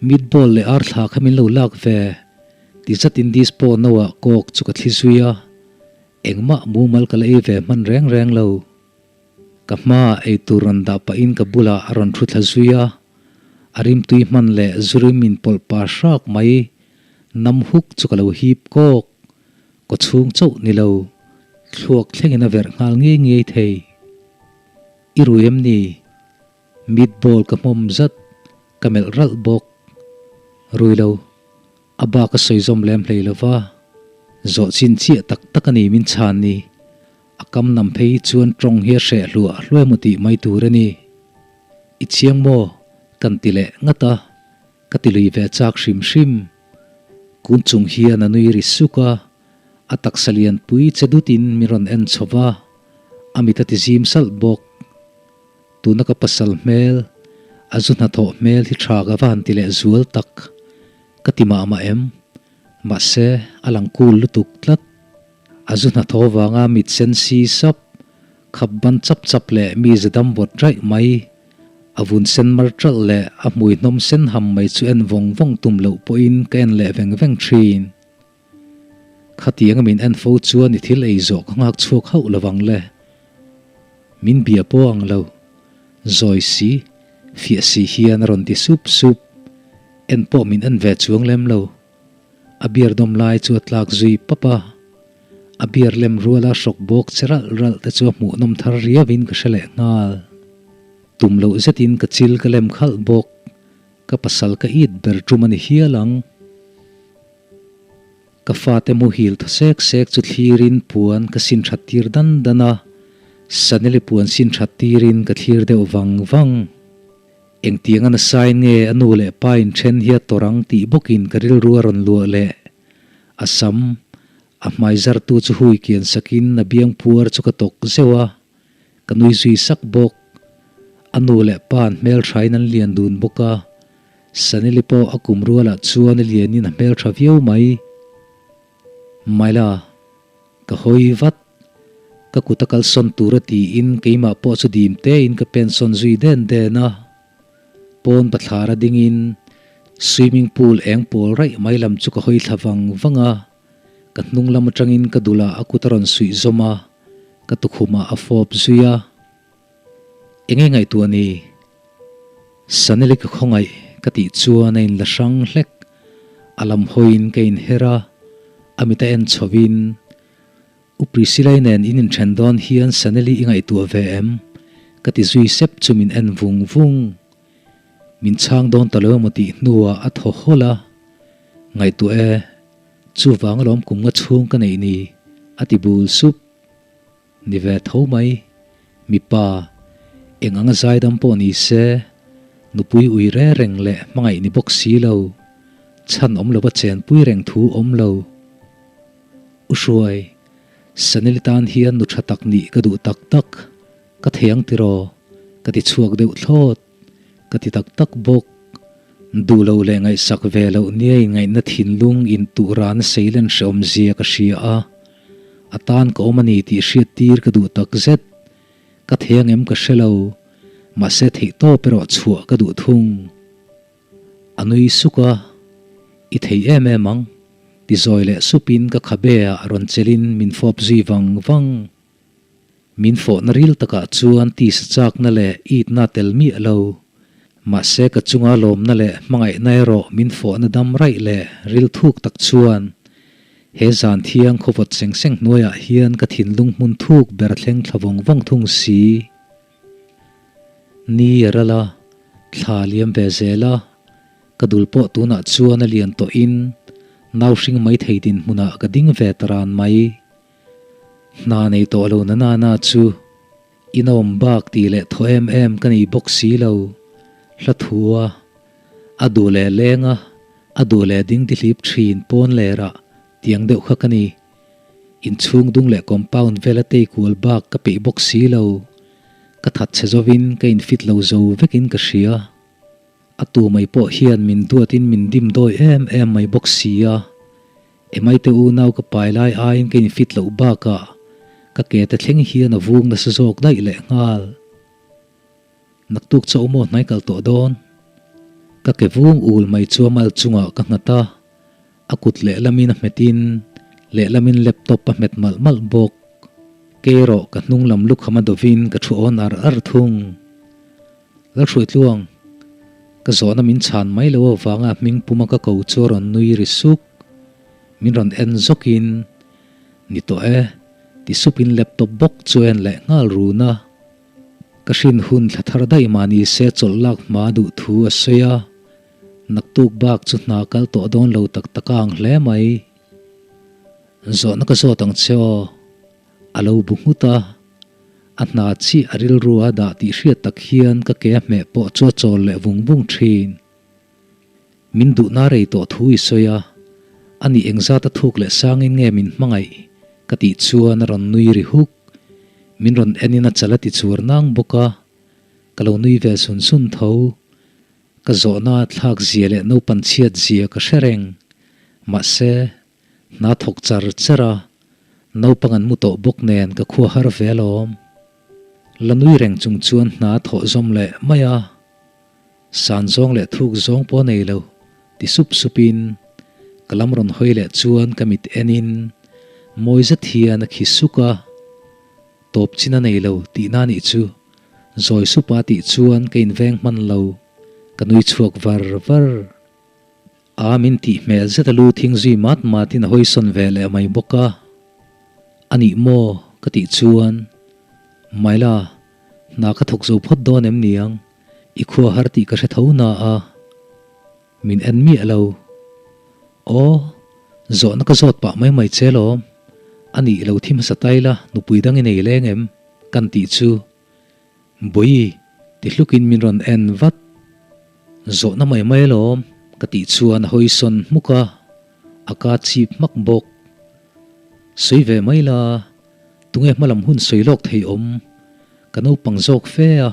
meatball leh arthla kha min lo lak ve, ti zatin dispo no ah kawk chu ka thli zui a, engmah mumal ka la ei ve hman reng reng lo. Ka hmaah eitur rawn dah pahin ka bulah a rawn thu thla zui a, a rimtui hman leh zurim in pawlh pa hrak mai, nam huk chu ka lo hip kawk. Kaw chhung chauh ni lo, thluak thlengin a verh nghal ngei ngei thei. I rui em ni? Meatball ka hmawm zat, ka melh ralh bawk. Rui lo, a bak a sawi zawm lem hlei lo va, zawh chin chiah tak tak a ni min chhan ni. A kam nam phei hi chuan tawng hi a hreh hluah hluai maw tih mai tur a ni. I chiang maw? Kan ti leh ngat a, ka ti lui ve chak hrim hrim. Kun chung hian a nui ri suk a, a taksa lian pui che dutin min rawn en chho va, a mit a ti zim salh bawk. Tuna ka pasal hmel, a zu hnathawh hmel hi tha ka va han ti leh zual tak, ka ti mah mah em? Mahse, a lang cool lutuk tlat. A zu hnathawh vanga mit sen si sap, khap ban chap chap leh mi za dam vawt raih mai. A vun sen mar ṭalh leh a hmui hnawm sen ham mai chu en vawng vawng tum loh pawhin ka en leh veng veng ṭhin. Khatianga min en fo chuan i thil ei zawh ka nghak chhuak hauh lo vang le. Min bia pawh ang lo. Zawi si, fiah si hian a rawn ti sup sup. En pawh min en ve chuang lem lo. A beer dawm lai chu a tlak zui pap a, a beer lem ruala hrawk bawk che ralh ralh te chu a hmuhnawm thar riauin ka hre leh nghal. Tum loh zetin ka chil ka lem khalh bawk, ka pasal ka it ber tum a ni hial ang. Ka fate muhil thaw sek sek chu thlirin puan ka sin that tir dan dan a, Saneli puan sin that tirin ka thlir deuh vang vang. Engtiang a nasain nge a nu leh pa in then hi a tawrh ang tih bawkin ka rilru a rawn luah leh. A sam, a hmai zartu chu hui kian sakin a biang puar chu ka tawk zeuh a, ka nui zui sak bawk. A nu leh pa an hmelthain an lian dun bawk a, Saneli pawh a kum rualah chuan a lianin a hmeltha viau mai. Maila. Ka hawi vat. Ka kut a kalsawn tur a tiin keimah pawh chu dim tein ka pensawn zui den den a. Pawn bathlar a dingin swimming pool eng pawl raih mai lam chu ka hawi thla vang vang a. Ka hnung lam atangin ka dulah a kut a rawn suih zawm a, ka tukhumah a fawp zui a. Enge ngaihtuah ni? Saneli ka khawngaih ka tih chuan a inla hrang hlek. A lam hawiin ka inher a, a mit a en chhovin, U Priscilla-i nen in inthen dawn hian Saneli i ngaihtuah ve em? ka ti zui sep chu min en vung vung. Min chhang dawn ta lo emaw tih hnuah a thaw hawlh a, Ngaihtuah e, chuvang alawm kum nga chhung ka neih ni, a ti bul sup. Ni ve tho mai, mipa, eng anga zaidam pawh ni se, nupui ui re reng leh hmangaih ni bawk si lo, chhan awm lova chenpui reng thu awm lo. U Hruai, Saneli tan hian nu tha tak nih ka duh tak tak, ka thei ang tiraw? Ka ti chhuak deuh thlawt, ka ti tak tak bawk. Duh loh leh ngaihsak ve loh nia inngaihna thinlung intuh rana seilen hreawmzia ka hria a. A tan ka awm a ni tih hriat tir ka duh tak zet. Ka thei ang em ka hre lo, mahse theih tawp erawh chhuah ka duh thung. A nui suk a, I thei em em ang, ti zawi leh supin ka khabe ah rawn chelin min fawp zui vang vang. Min fawhna ril takah chuan tisa chakna leh itna tel miah lo. Mahse ka chunga lawmna leh hmangaihna erawh min fawhna dam raih leh ril thuk tak chuan he zan thiang khawvawt seng seng hnuaiah hian ka thinlung hmun thuk ber thleng thla vawng vawng thung si. Ni a ral a, thla a liam ve zel a, ka dul pawh tunah chuan a lian tawhin nau hring mai thei dinhmunah ka ding ve ta ran mai. Hna nei tawh lo na nana chu inawm bak tih leh thaw em em ka nei bawk si lo. Hla thu a, a duh leh leng a, a duh leh ding ti hlip thin pawn lerah tiang deuh kha ka ni. Inchhung dung leh compound vela tei kual bak ka peih bawk si lo. Ka that chhe zovin ka infit lo zo vekin ka hria. A tu mai pawh hian min duatin min dim dawi em em mai bawk si a. Emaite unau ka pai lai aiin ka infit loh bakah ka ke te thleng hian a vung nasa zawk daih leh nghal. Naktuk chaw maw hnai kal tawh dawn? Ka ke vung ul mai chu a mal chungah ka nghat a, a kut lehlamin a hmetin lehlamin laptop a hmet malh malh bawk. Kei erawh ka hnung lam lukham a dovin ka thu awn ar ar thung. Lalhruaitluang, ka zawhna min chhan mai lo avanga hming puma ka ko chu a rawn nui ri suk. Min rawn en zawkin, Ni tawh e, ti supin laptop bawk chu a en leh nghal run a. Ka hrin hun thla thar daih mah ni se chawlh lak hma duh thu a sawi a, naktuk bak chu hna kal tawh dawn lo tak tak a ang hle mai. Zawhna ka zawt ang che aw, a lo bu nghut a. A hna chiah a rilru a dah tih hriat tak hian ka ke a hmeh pawh chu a chawl leh vung vung thin. Min duhna rei tawh thu i sawi a, ani engzat a thuk leh sangin nge min hmangaih ka tih chuan a rawn nui ri huk. Min rawn enin a chal a ti chur nang bawk a, ka lo nui ve sun sun tho. Ka zawhna thlak zia leh naupan chhiat zia ka hre reng. Mahse, hna thawk char char a, naupang an mu tawh bawk nen ka khua har ve alawm. La nui reng chung chuan hna thawh zawm leh mai a. San zawng leh thuk zawng pawh nei lo, ti sup supin ka lam rawn hawi leh chuan ka mit enin mawi zet hian a khi suk a, tawp chin a nei lo tihna nih chu zawi supa tih chuan ka inveng hman lo, ka nui chhuak var var. A min tih hmel zet a lu thing zui mat matin a hawi sawn ve leh mai bawk a, a nih maw ka tih chuan Maila hna ka thawk zo phawt dawn em niang? I khua har tih ka hre tho na a, min en miah lo. Aw, zawhna ka zawt pah mai mai che lawm. A nih lo thi hmasa tai la, nupui dang i nei leng em? Kan tih chu. Bawi, ti hlukin min rawn en vat. Zawhna mai mai alawm, ka tih chuan a hawi sawn hmuk a, a ka chip hmak bawk. Sawi ve mai la, tunge hmalam hun sawi lawk thei awm? Ka naupang zawk fe a.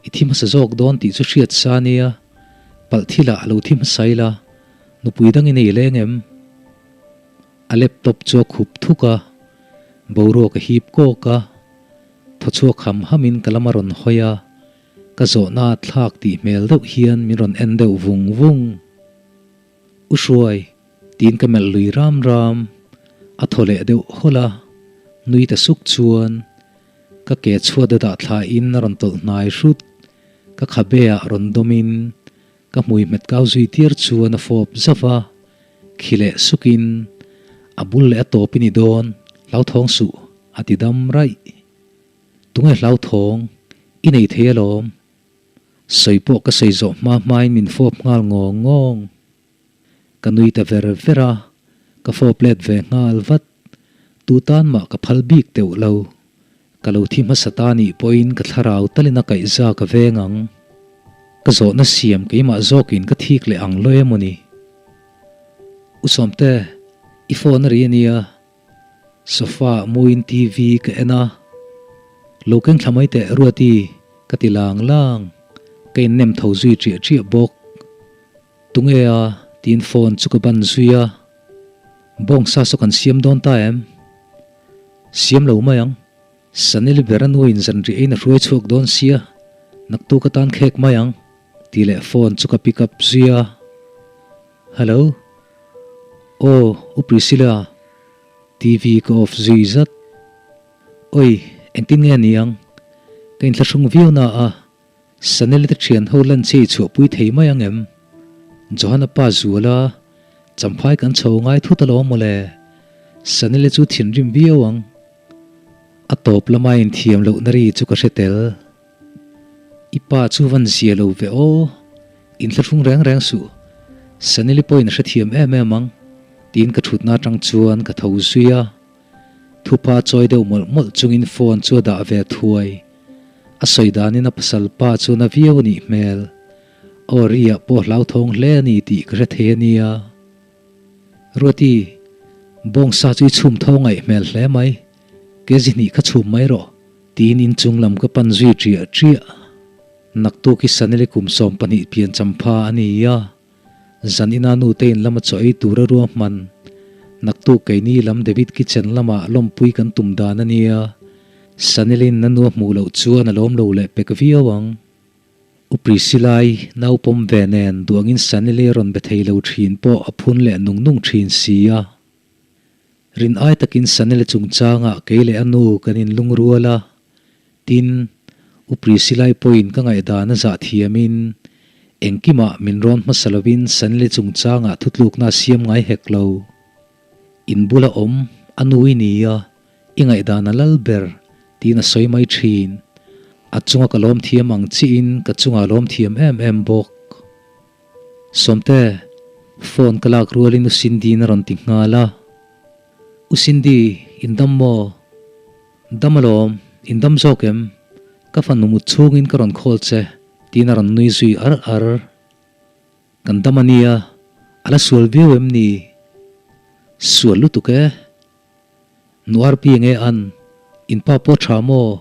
I thi hmasa zawk dawn tih chu hriat sa nia, palh thilah a lo thi hmasa ila, nupui dang i nei leng em? A laptop chu a khup thuk a, boruak a hip kawk a, thaw chhuak ham hamin ka lam a rawn hawi a, ka zawhna a thlak tih hmel deuh hian min rawn en deuh vung vung. U Hruai, tiin ka melh lui ram ram, a thaw leh deuh hawlh a, nui ta suk chuan Ka ke chhuat a dah thla in a rawn tawlh hnai hrut. Ka khabe ah rawn dawm in ka hmui hmet kau zui tir chuan a fawp zauh a, khi leh suk in a bul leh a tawp i ni dawn, hlauthawng suh a ti dam raih. Tunge hlauthawng? I nei thei alawm. Sawi pawh ka sawi zawh hma hma in min fawp nghal ngawng ngawng. Ka nui ta ver ver a, ka fawp let ve nghal vat. Tu tan mah ka phal bik teuh lo. Ka lo thi hmasa ta nih pawhin ka thlarau talin a kaihza ka veng ang. Ka zawhna siam keimah zawkin ka thik leh ang lo em aw ni? U Sawmte, i phone a ri a nia. Sofa ah muin TV ka en a, Lo keng thla mai teh Ruati, ka ti lang lang. Ka innem tho zui ṭiah ṭiah bawk. Tunge a? tiin phone chu ka ban zui a. Bawngsa saw kan siam dawn ta em? Siam lo mai ang. Sanil ber a nuin zanriah in a hruai chhuak dawn sia, naktuk atan khek mai ang, tih leh phone chu ka pick up zui a. Hello. Aw, U Priscilla. TV ka off zui zat. Oi, engtin nge ni ang? Ka inthlahrung viau na a, Sanel te thian ho lan che i chhuahpui thei mai ang em? Johana pa zuala champhai kan chho ngai thut alawm mawle. Sanel chu thinrim viau ang. A tawp lama inthiam lohna ri chu ka hre tel. I pa chu van zia lo ve aw, inthlahrung reng reng suh. Saneli pawhin a hrethiam em em ang, tiin ka thutna atang chuan ka tho zui a. Thupa chawi deuh mawlh mawlh chungin phone chu a dah ve thuai. A sawi danin a pasal pa chu na viau a nih hmel. Aw ri-ah pawh hlauthawng hle a ni tih ka hre thei a nia. Ruati, bawngsa chu i chhum tho ngaih hmel hle mai. Kezi hnih kha chhum mai rawh, tiin inchung lam ka pan zui ṭiah ṭiah. Naktuk hi Saneli kum 12 pian champha a ni a. Zan ina nute in lama chaw ei tura ruahman naktuk keini lam David kitchen lama lawmpui kan tum dan a nia. Sanelin na nu a hmuh loh chuan a lawm lo leh pek viau ang. U Priscilla-i naupawm ve nen duangin Saneli a rawn be thei lo thin pawh a phun leh nung nung thin si a. Rin ai takin Saneli chungchangah kei leh a nu kan inlungrual a, tin, U Priscilla-i pawhin ka ngaihdan a zah thiamin engkimah min rawn hmasa lovin Saneli chungchangah thutlukna a siam ngai hek lo. In bula awm a nu i ni a, i ngaihdan a lal ber tiin a sawi mai thin. A chunga ka lawm thiam ang chiin ka chunga a lawm thiam em em bawk. Sawmte, phone ka lak rualin U Cindy-in a rawn ti nghal a. U Cindy, in dam maw? Dam alawm, in dam zawk em? Ka fanu mut chhungin ka rawn call che, tiin a rawn nui zui ar ar. Kan dam a nia, a la sual viau em ni? Sual lutuk e. Nuarpi nge an, in pa pawh tha maw?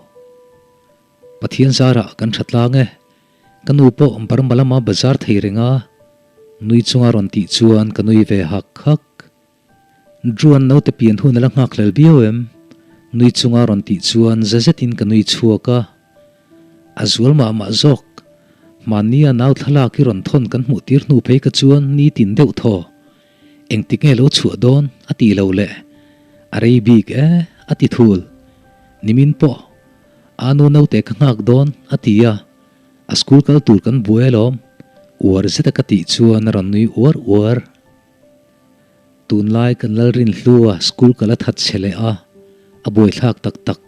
Pathian zarah kan tha tlang e. Ka nu pawh Burma lama bazar thei reng a, nui chunga rawn tih chuan ka nui ve hak hak. Druan naute pian hun a la nghak hlel viau em? Nui chunga rawn tih chuan za zetin ka nui chhuak a. A zual mah mah zawk. Hmannia nau thlalak i rawn thawn kan hmuh tir hnu phei ka chuan nitin deuh thaw. Engtik nge lo chhuah dawn a tih lo le. A rei bik e a ti thul. Nimin pawh a nu naute ka nghak dawn a ti a, a school kal tur kan buai alawm. Uar zeta ka tih chuan a rawn nui uar uar. Tunlai kan Lalrinhlua school kal a that che leh a, a buaithlak tak tak.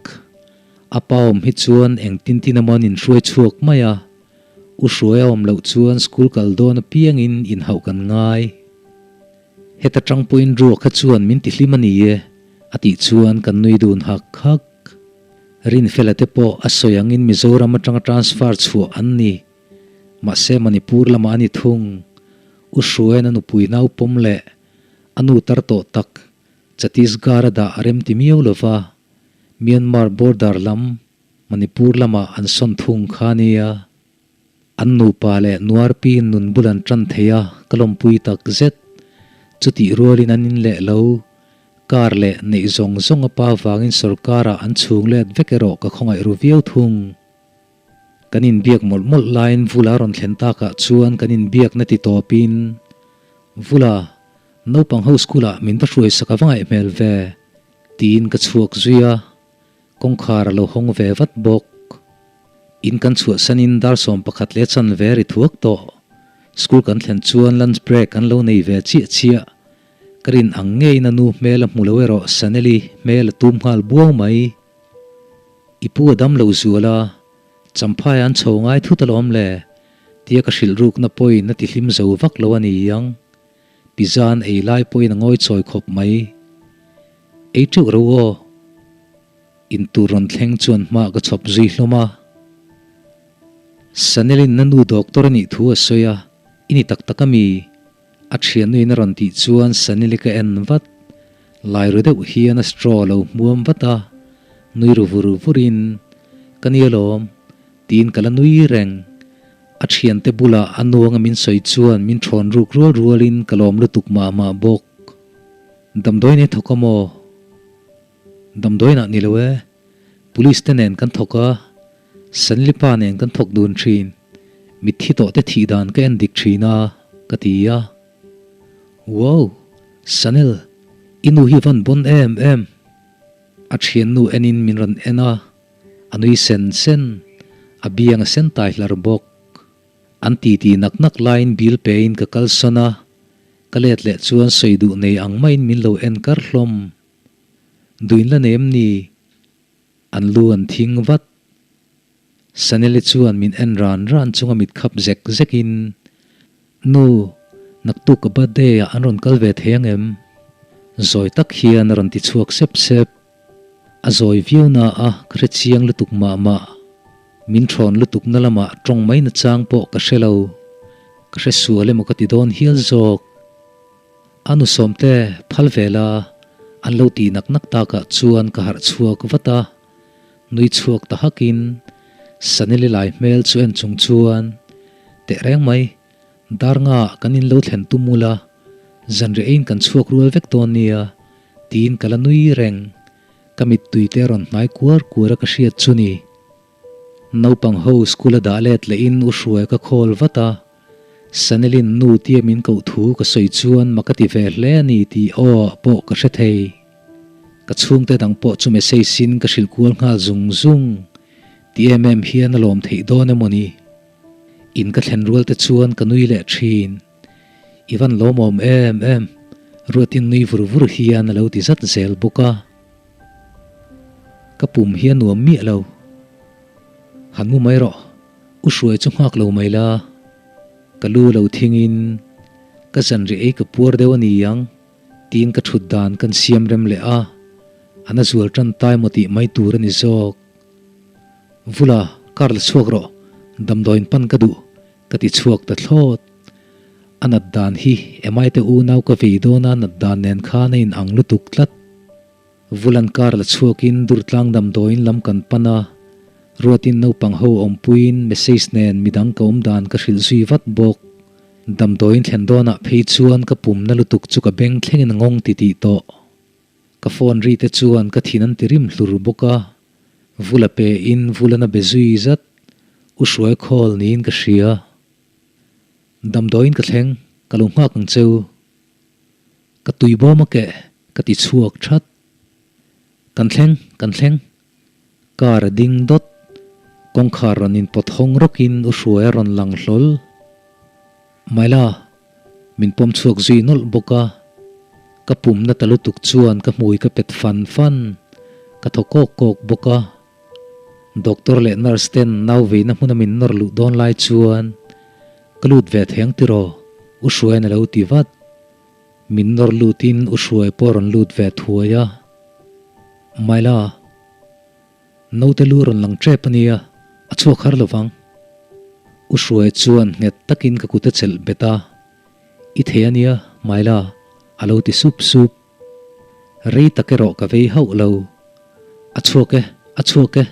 A pa awm hi chuan engtin tin emaw an inhruai chhuak mai a, U Hruaia awm loh chuan school kal dawn apiangin inhauh kan ngai. Heta tang pawhin ruak kha chuan min tihlim a ni e, a tih chuan kan nui dun hak hak. Rinfela te pawh a sawi angin Mizoram atanga transfer chhuah an ni. Mahse Manipur lamah a ni thung. U Hruaia'n a nupui naupawm leh a nu tar tawh tak Chhattisgarh a dah a remti miau lova, Myanmar border lam Manipur lamah an sawn thung kha nia. An nupa leh Nuarpiin nun bul an tan thei a, ka lawmpui tak zet. Chutih rualin an in leh lo. Car leh neih zawng zawng a pa vangin sorkarah an chhung let vek erawh ka khawngaih ru viau thung. Kan inbiak mawlh mawlh laiin Vula rawn thlen takah chuan kan inbiakna ti tawpin, Vula, naupang ho school-ah min va hruaisak a va ngaih hmel ve, tiin ka chhuak zui a. Kawngkhar a lo hawng ve vat bawk. In kan chhuahsanin dar 11 leh chanve ri thuak tawh. School kan thlen chuan lunch break an lo nei ve chiah chiah. Ka rin ang ngeiin a nu hmel a hmu lo erawh Saneli hmel a tum nghal buau mai. I pu a dam lo zual a, Champhai an chho ngai thut alawm le, tia ka hrilh rukna pawhin a ti hlim zo vak lo a ni ang. Pizza an ei lai pawhin a ngawi chawi khawp mai. Ei teuh ro aw. In tur rawn thleng chuan hma ka chhawp zui hlawm a. Sanelin na nu doctor a nih thu a sawi a, i ni tak tak a mi? A thiannuin a rawn tih chuan Saneli ka en vat. Lai ru deuh hian a straw a lo hmuam vat a, nui ru vur vurin, Ka ni alawm, tiin ka la nui reng. A thiante bulah a nuanga min sawi chuan min thawn ruk rual rualin ka lawm lutuk mah mah bawk. Damdawi nei thawk a maw? Damdawiinah ni lo e, Police te nen kan thawk a, Sanlipa nen kan thawk dun thin, mitthi tawh te thih dan ka en dik thin a, ka ti a. Wow! Sanel, i nu hi van bon em em! A thiannu enin min rawn en a, a nui sen sen, a biang a sen tai hlar bawk. An titi nak nak laiin bill pein ka kalsawn a, ka let leh chuan sawi duh nei ang maiin min lo en kar hlawm. Duin la nei em ni? An lu an thing vat. Saneli chuan min en ran ran chunga mit khap zek zekin, Nu, naktuk ka birthday ah an rawn kal ve thei ang em? Zawi tak hian a rawn ti chhuak sep sep. A zawi viau na a ka hre chiang lutuk mah mah. Min thawn lutuk na lamah tawng mai na chang pawh ka hre lo. Ka hre sual emaw ka ti dawn hial zawk. A nu sawmte phal ve la, an lo tih nak nak takah chuan ka harh chhuak vat a. Nui chhuak ta hakin Saneli lai hmel chu en chung chuan, Tehreng mai, dar nga kan in lo thlen tum ula, zanriah eiin kan chhuak rual vek dawn nia, tiin ka la nui reng. Ka mittui te a rawn hnai kuar kuar a ka hriat chu ni. Naupang ho school a dah let leh in u hruai ka khawl vat a, Sanelin nu tia min koh thu ka sawi chuan mak a ti ve hle a ni tih aw ah pawh ka hre thei. Ka chhungte dang pawh chu message in ka hrilh kual nghal zung zung. Ti em em hian a lawm theih dawn emaw ni? In ka thlen rual te chuan ka nui leh thin. I van lawmawm em em, Ruatin nui vur vur hian a lo ti zat zel bawk a. Ka pum hi a nuam miah lo. Han mu mai rawh, u hruai chu nghak lo mai la. Ka lu lo thingin ka zanriah ei ka puar deuh a ni ang tiin ka thut dan kan siam rem leh a, a na zual tan tai maw tih mai tur a ni zawk. Vula, car la chhuak rawh, damdawiin pan ka duh, ka ti chhuak ta thlawt. A nat dan hi Emai te unau ka vei dawn a nat dan nen khan a in ang lutuk tlat. Vulan kar la chhuakin Durtlang damdawiin lam kan pan a, Ruatin naupang ho awmpuiin message nen midang ka awm dan ka hrilh zui vat bawk. Damdawiin thlen dawnah phei chuan ka pumna lutuk chu ka beng thlengin a ngawng titih tawh. Ka phone ri te chuan ka thin an ti rim hlur bawk a, Vula pe in Vulan a be zui zat, U Hruai call niin ka hria. Damdawiin ka thleng, ka lo nghak ang cheu. Ka tui bawm a keh, ka ti chhuak that. Kan thleng, kan thleng. Car a ding dawt. Kawngkhar rawn inpawt hawng rawkin U Hruai a rawn lang hlawl. Maila, min pawm chhuak zui nawlh bawk a. Ka pumna ta lutuk chuan ka hmui ka pet fan fan. Ka thaw kawk kawk bawk a. Doctor leh nurse ten nau veina hmuna min nawr luh dawn lai chuan ka lut ve thei ang tiraw? U Hruaiin a lo ti vat. Min nawr lutin U Hruai pawh a rawn lut ve thuai a. Maila, naute lu rawn lang tep a nia, a chhuak har lovang. U Hruai chuan nghet takin ka kut a chelh bet a, I thei a nia, Maila, a lo ti sup sup. Rei tak erawh ka vei hauh lo. A chhuak e, a chhuak e,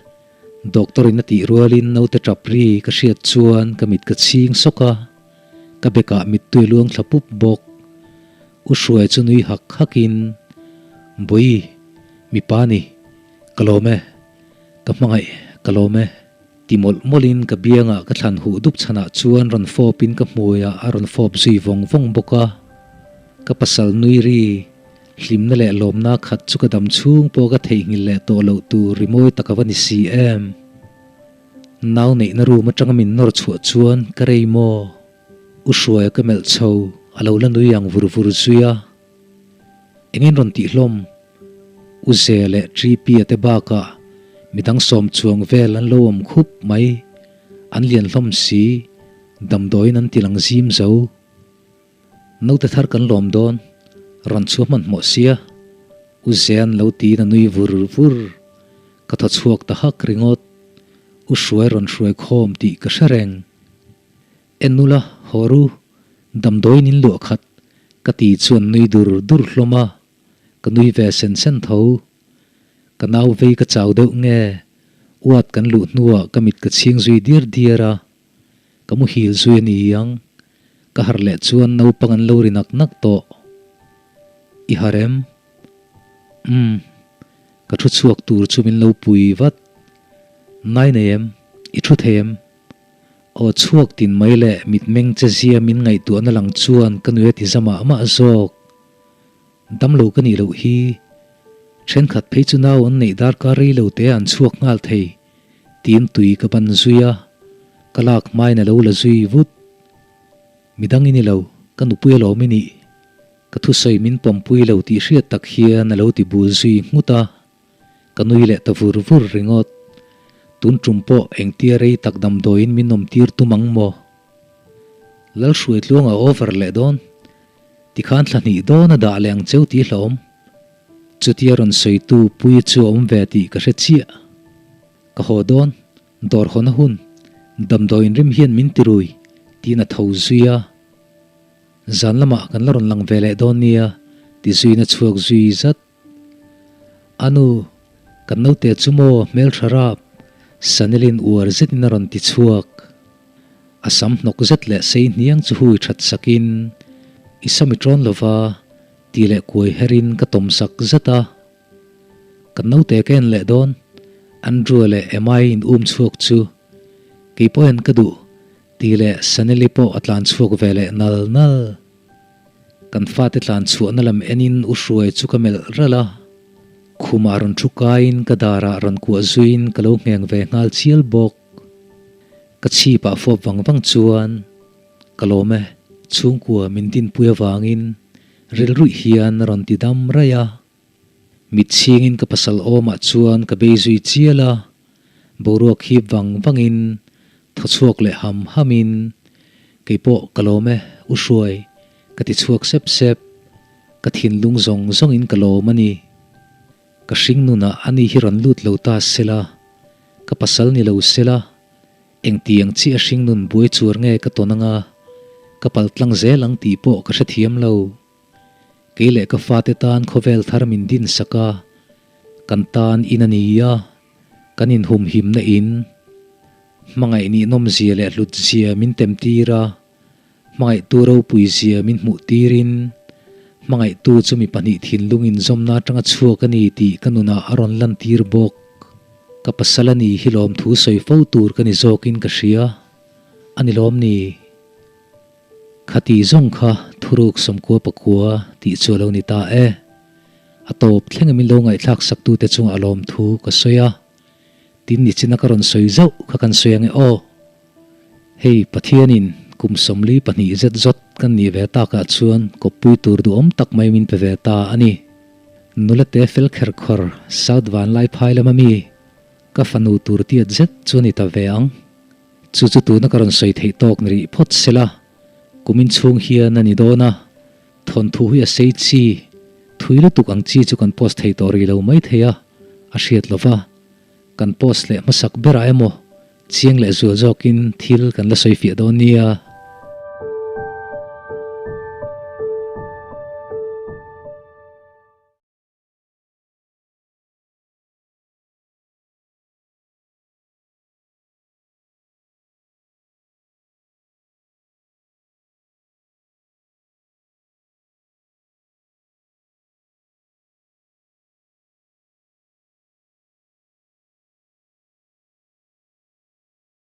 Doctor in a tih rualin naute tap ri ka hriat chuan ka mit ka chhing sawk a, ka bekah mittui luang thla pup bawk. U Hruai chu nui hak hakin, Bawi, mipa ni, ka lawm e, ka hmangaih, ka lawm e, ti mawlh mawlhin ka biangah ka thlan huh dup chhanah chuan rawn fawpin ka hmuiah a rawn fawp zui vawng vawng bawk a. Ka pasal nui ri, hlimna leh lawmna khat chu ka dam chhung pawh ka theihnghilh leh tawh loh tur rimawi tak a va ni si em? Nau neihna room atanga min nawr chhuah chuan ka rei maw? U Hruaia ka melh chho, a lo la nui ang vur vur zui a. Engin rawn tih hlawm? U Ze leh Tripi-a te bakah midang sawm chuang vel an lo awm khup mai, an lian hlawm si, damdawiin an ti lang zim zo. Naute thar kan lawm dawn, rawn chhuah hmanhmawh sia, U Zean lo tiin a nui vur vur. Ka thaw chhuak ta hak ringawt, U Hruai rawn hruai khawm tih ka hre reng. En nula, haw ru, damdawiin in luah khat, ka ti chuan nui dur dur hlawm a, ka nui ve sen sen tho. Ka nau vei ka chau deuh nge, uat kan luh hnuah ka mit ka chhing zui diar diar a, Ka muhil zui a ni ang. Ka harh leh chuan naupang an lo ri nak nak tawh. I harh em? Umm. Ka thu chhuak tur chu min lo pui vat. Nai nei em? I thu thei em? Aw chhuak tin mai leh mitmeng che zia min ngaihtuahna lang chuan ka nui a ti za mah mah zawk. Damlo ka nih loh hi. Thenkhat phei chu nau an neih darkar rei lo te an chhuak nghal thei tiin tui ka ban zui a, ka lak hmain a lo la zui vut. Midang i ni lo, ka nupui alawm i nih. Ka thusawi min pawmpui lo tih hriat tak hian a lo ti bul zui nghut a. Ka nui leh ta vur vur ringawt. Tun tum pawh engtia rei tak damdawiin min awm tir tum ang maw? Lalhruai tluang a over leh dawn. Tikhan thla hnih dawn a dah leh ang cheu tih hlauhawm. Chutia rawn sawitu Puii chu a awm ve tih ka hre chiah. Ka haw dawn, dawr hawn a hun, damdawiin rim hian min ti rui, tiin a tho zui a. Zan lamah kan la rawn lang ve leh dawn nia, ti zuiin a chhuak zui zat. A nu, kan naute chu maw hmeltha rap, Sanelin uar zetin a rawn ti chhuak. A sam hnawk zet leh sei hniang chu hui that sakin, I sam i ṭawn lova, ti leh kuai herin ka tawm sak zet a. Kan naute ka en leh dawn, Andrew-a leh Emma-i in um chhuak chu kei pawh en ka duh, ti leh Saneli pawh a tlan chhuak ve leh nal nal. Kan fate tlan chhuahna lam enin u Hruai chu ka melh ralh a, khumah rawn thu kaiin ka darah rawn kuah zuiin ka lo ngheng ve nghal chial bawk. Ka chhipah fawp vang vang chuan ka lawm e, chhungkua min dinpui avangin rilruih hian a rawn ti dam raih a. Mit chhingin ka pasal awmah chuan ka bei zui chial a, boruak hip vang vangin thaw chhuak leh ham hamin, Keipawh ka lawm e, U Hruai, ka ti chhuak sep sep. Ka thinlung zawng zawngin ka lawm a ni. Ka hring nunah ani hi rawn lut lo ta sela, ka pasal ni lo sela, engtiang chiah hring nun buai chuar nge ka tawn anga, ka paltlang zel ang tih pawh ka hrethiam lo. Kei leh ka fate tan khawvel thar min din sak a, kan tan in a ni a, kan inhumhimna in hmangaih nihnawmzia leh hlutzia min tem tir a, hmangaihtu ropuizia min hmuh tirin hmangaihtu chu mi pahnih thinlung inzawmna atanga chhuak a ni tih ka nunah a rawn lantir bawk. Ka pasal a ni hi lawmthu sawi fo tur ka ni zawkin ka hria a ni lawm ni? Khati zawng kha thuruk sawmkua pakua tih chu a lo ni ta e. A tawp thleng min lo ngaihthlak saktute chungah a lawm thu ka sawi a, tin nichina ka rawn sawi zauh kha kan sawi ange aw. Hei Pathianin kum 42 zet zawt kan nih ve takah chuan kawppui tur duhawm tak mai min pe ve ta a ni. Nula te fel kher khawr South Vanlaiphai lama mi ka fanu tur tiat zet chu a ni ta ve ang. Chu chu tuna ka rawn sawi theih tawk ni rih phawt sela, kumin chhung hian a ni dawn a, thawnthu hi a sei chi, thui lutuk ang chi chu kan post thei tawh rih lo mai thei a, a hriat lo va, kan post leh hmasak berah emaw chiang leh zual zawkin thil kan la sawi fiah dawn nia.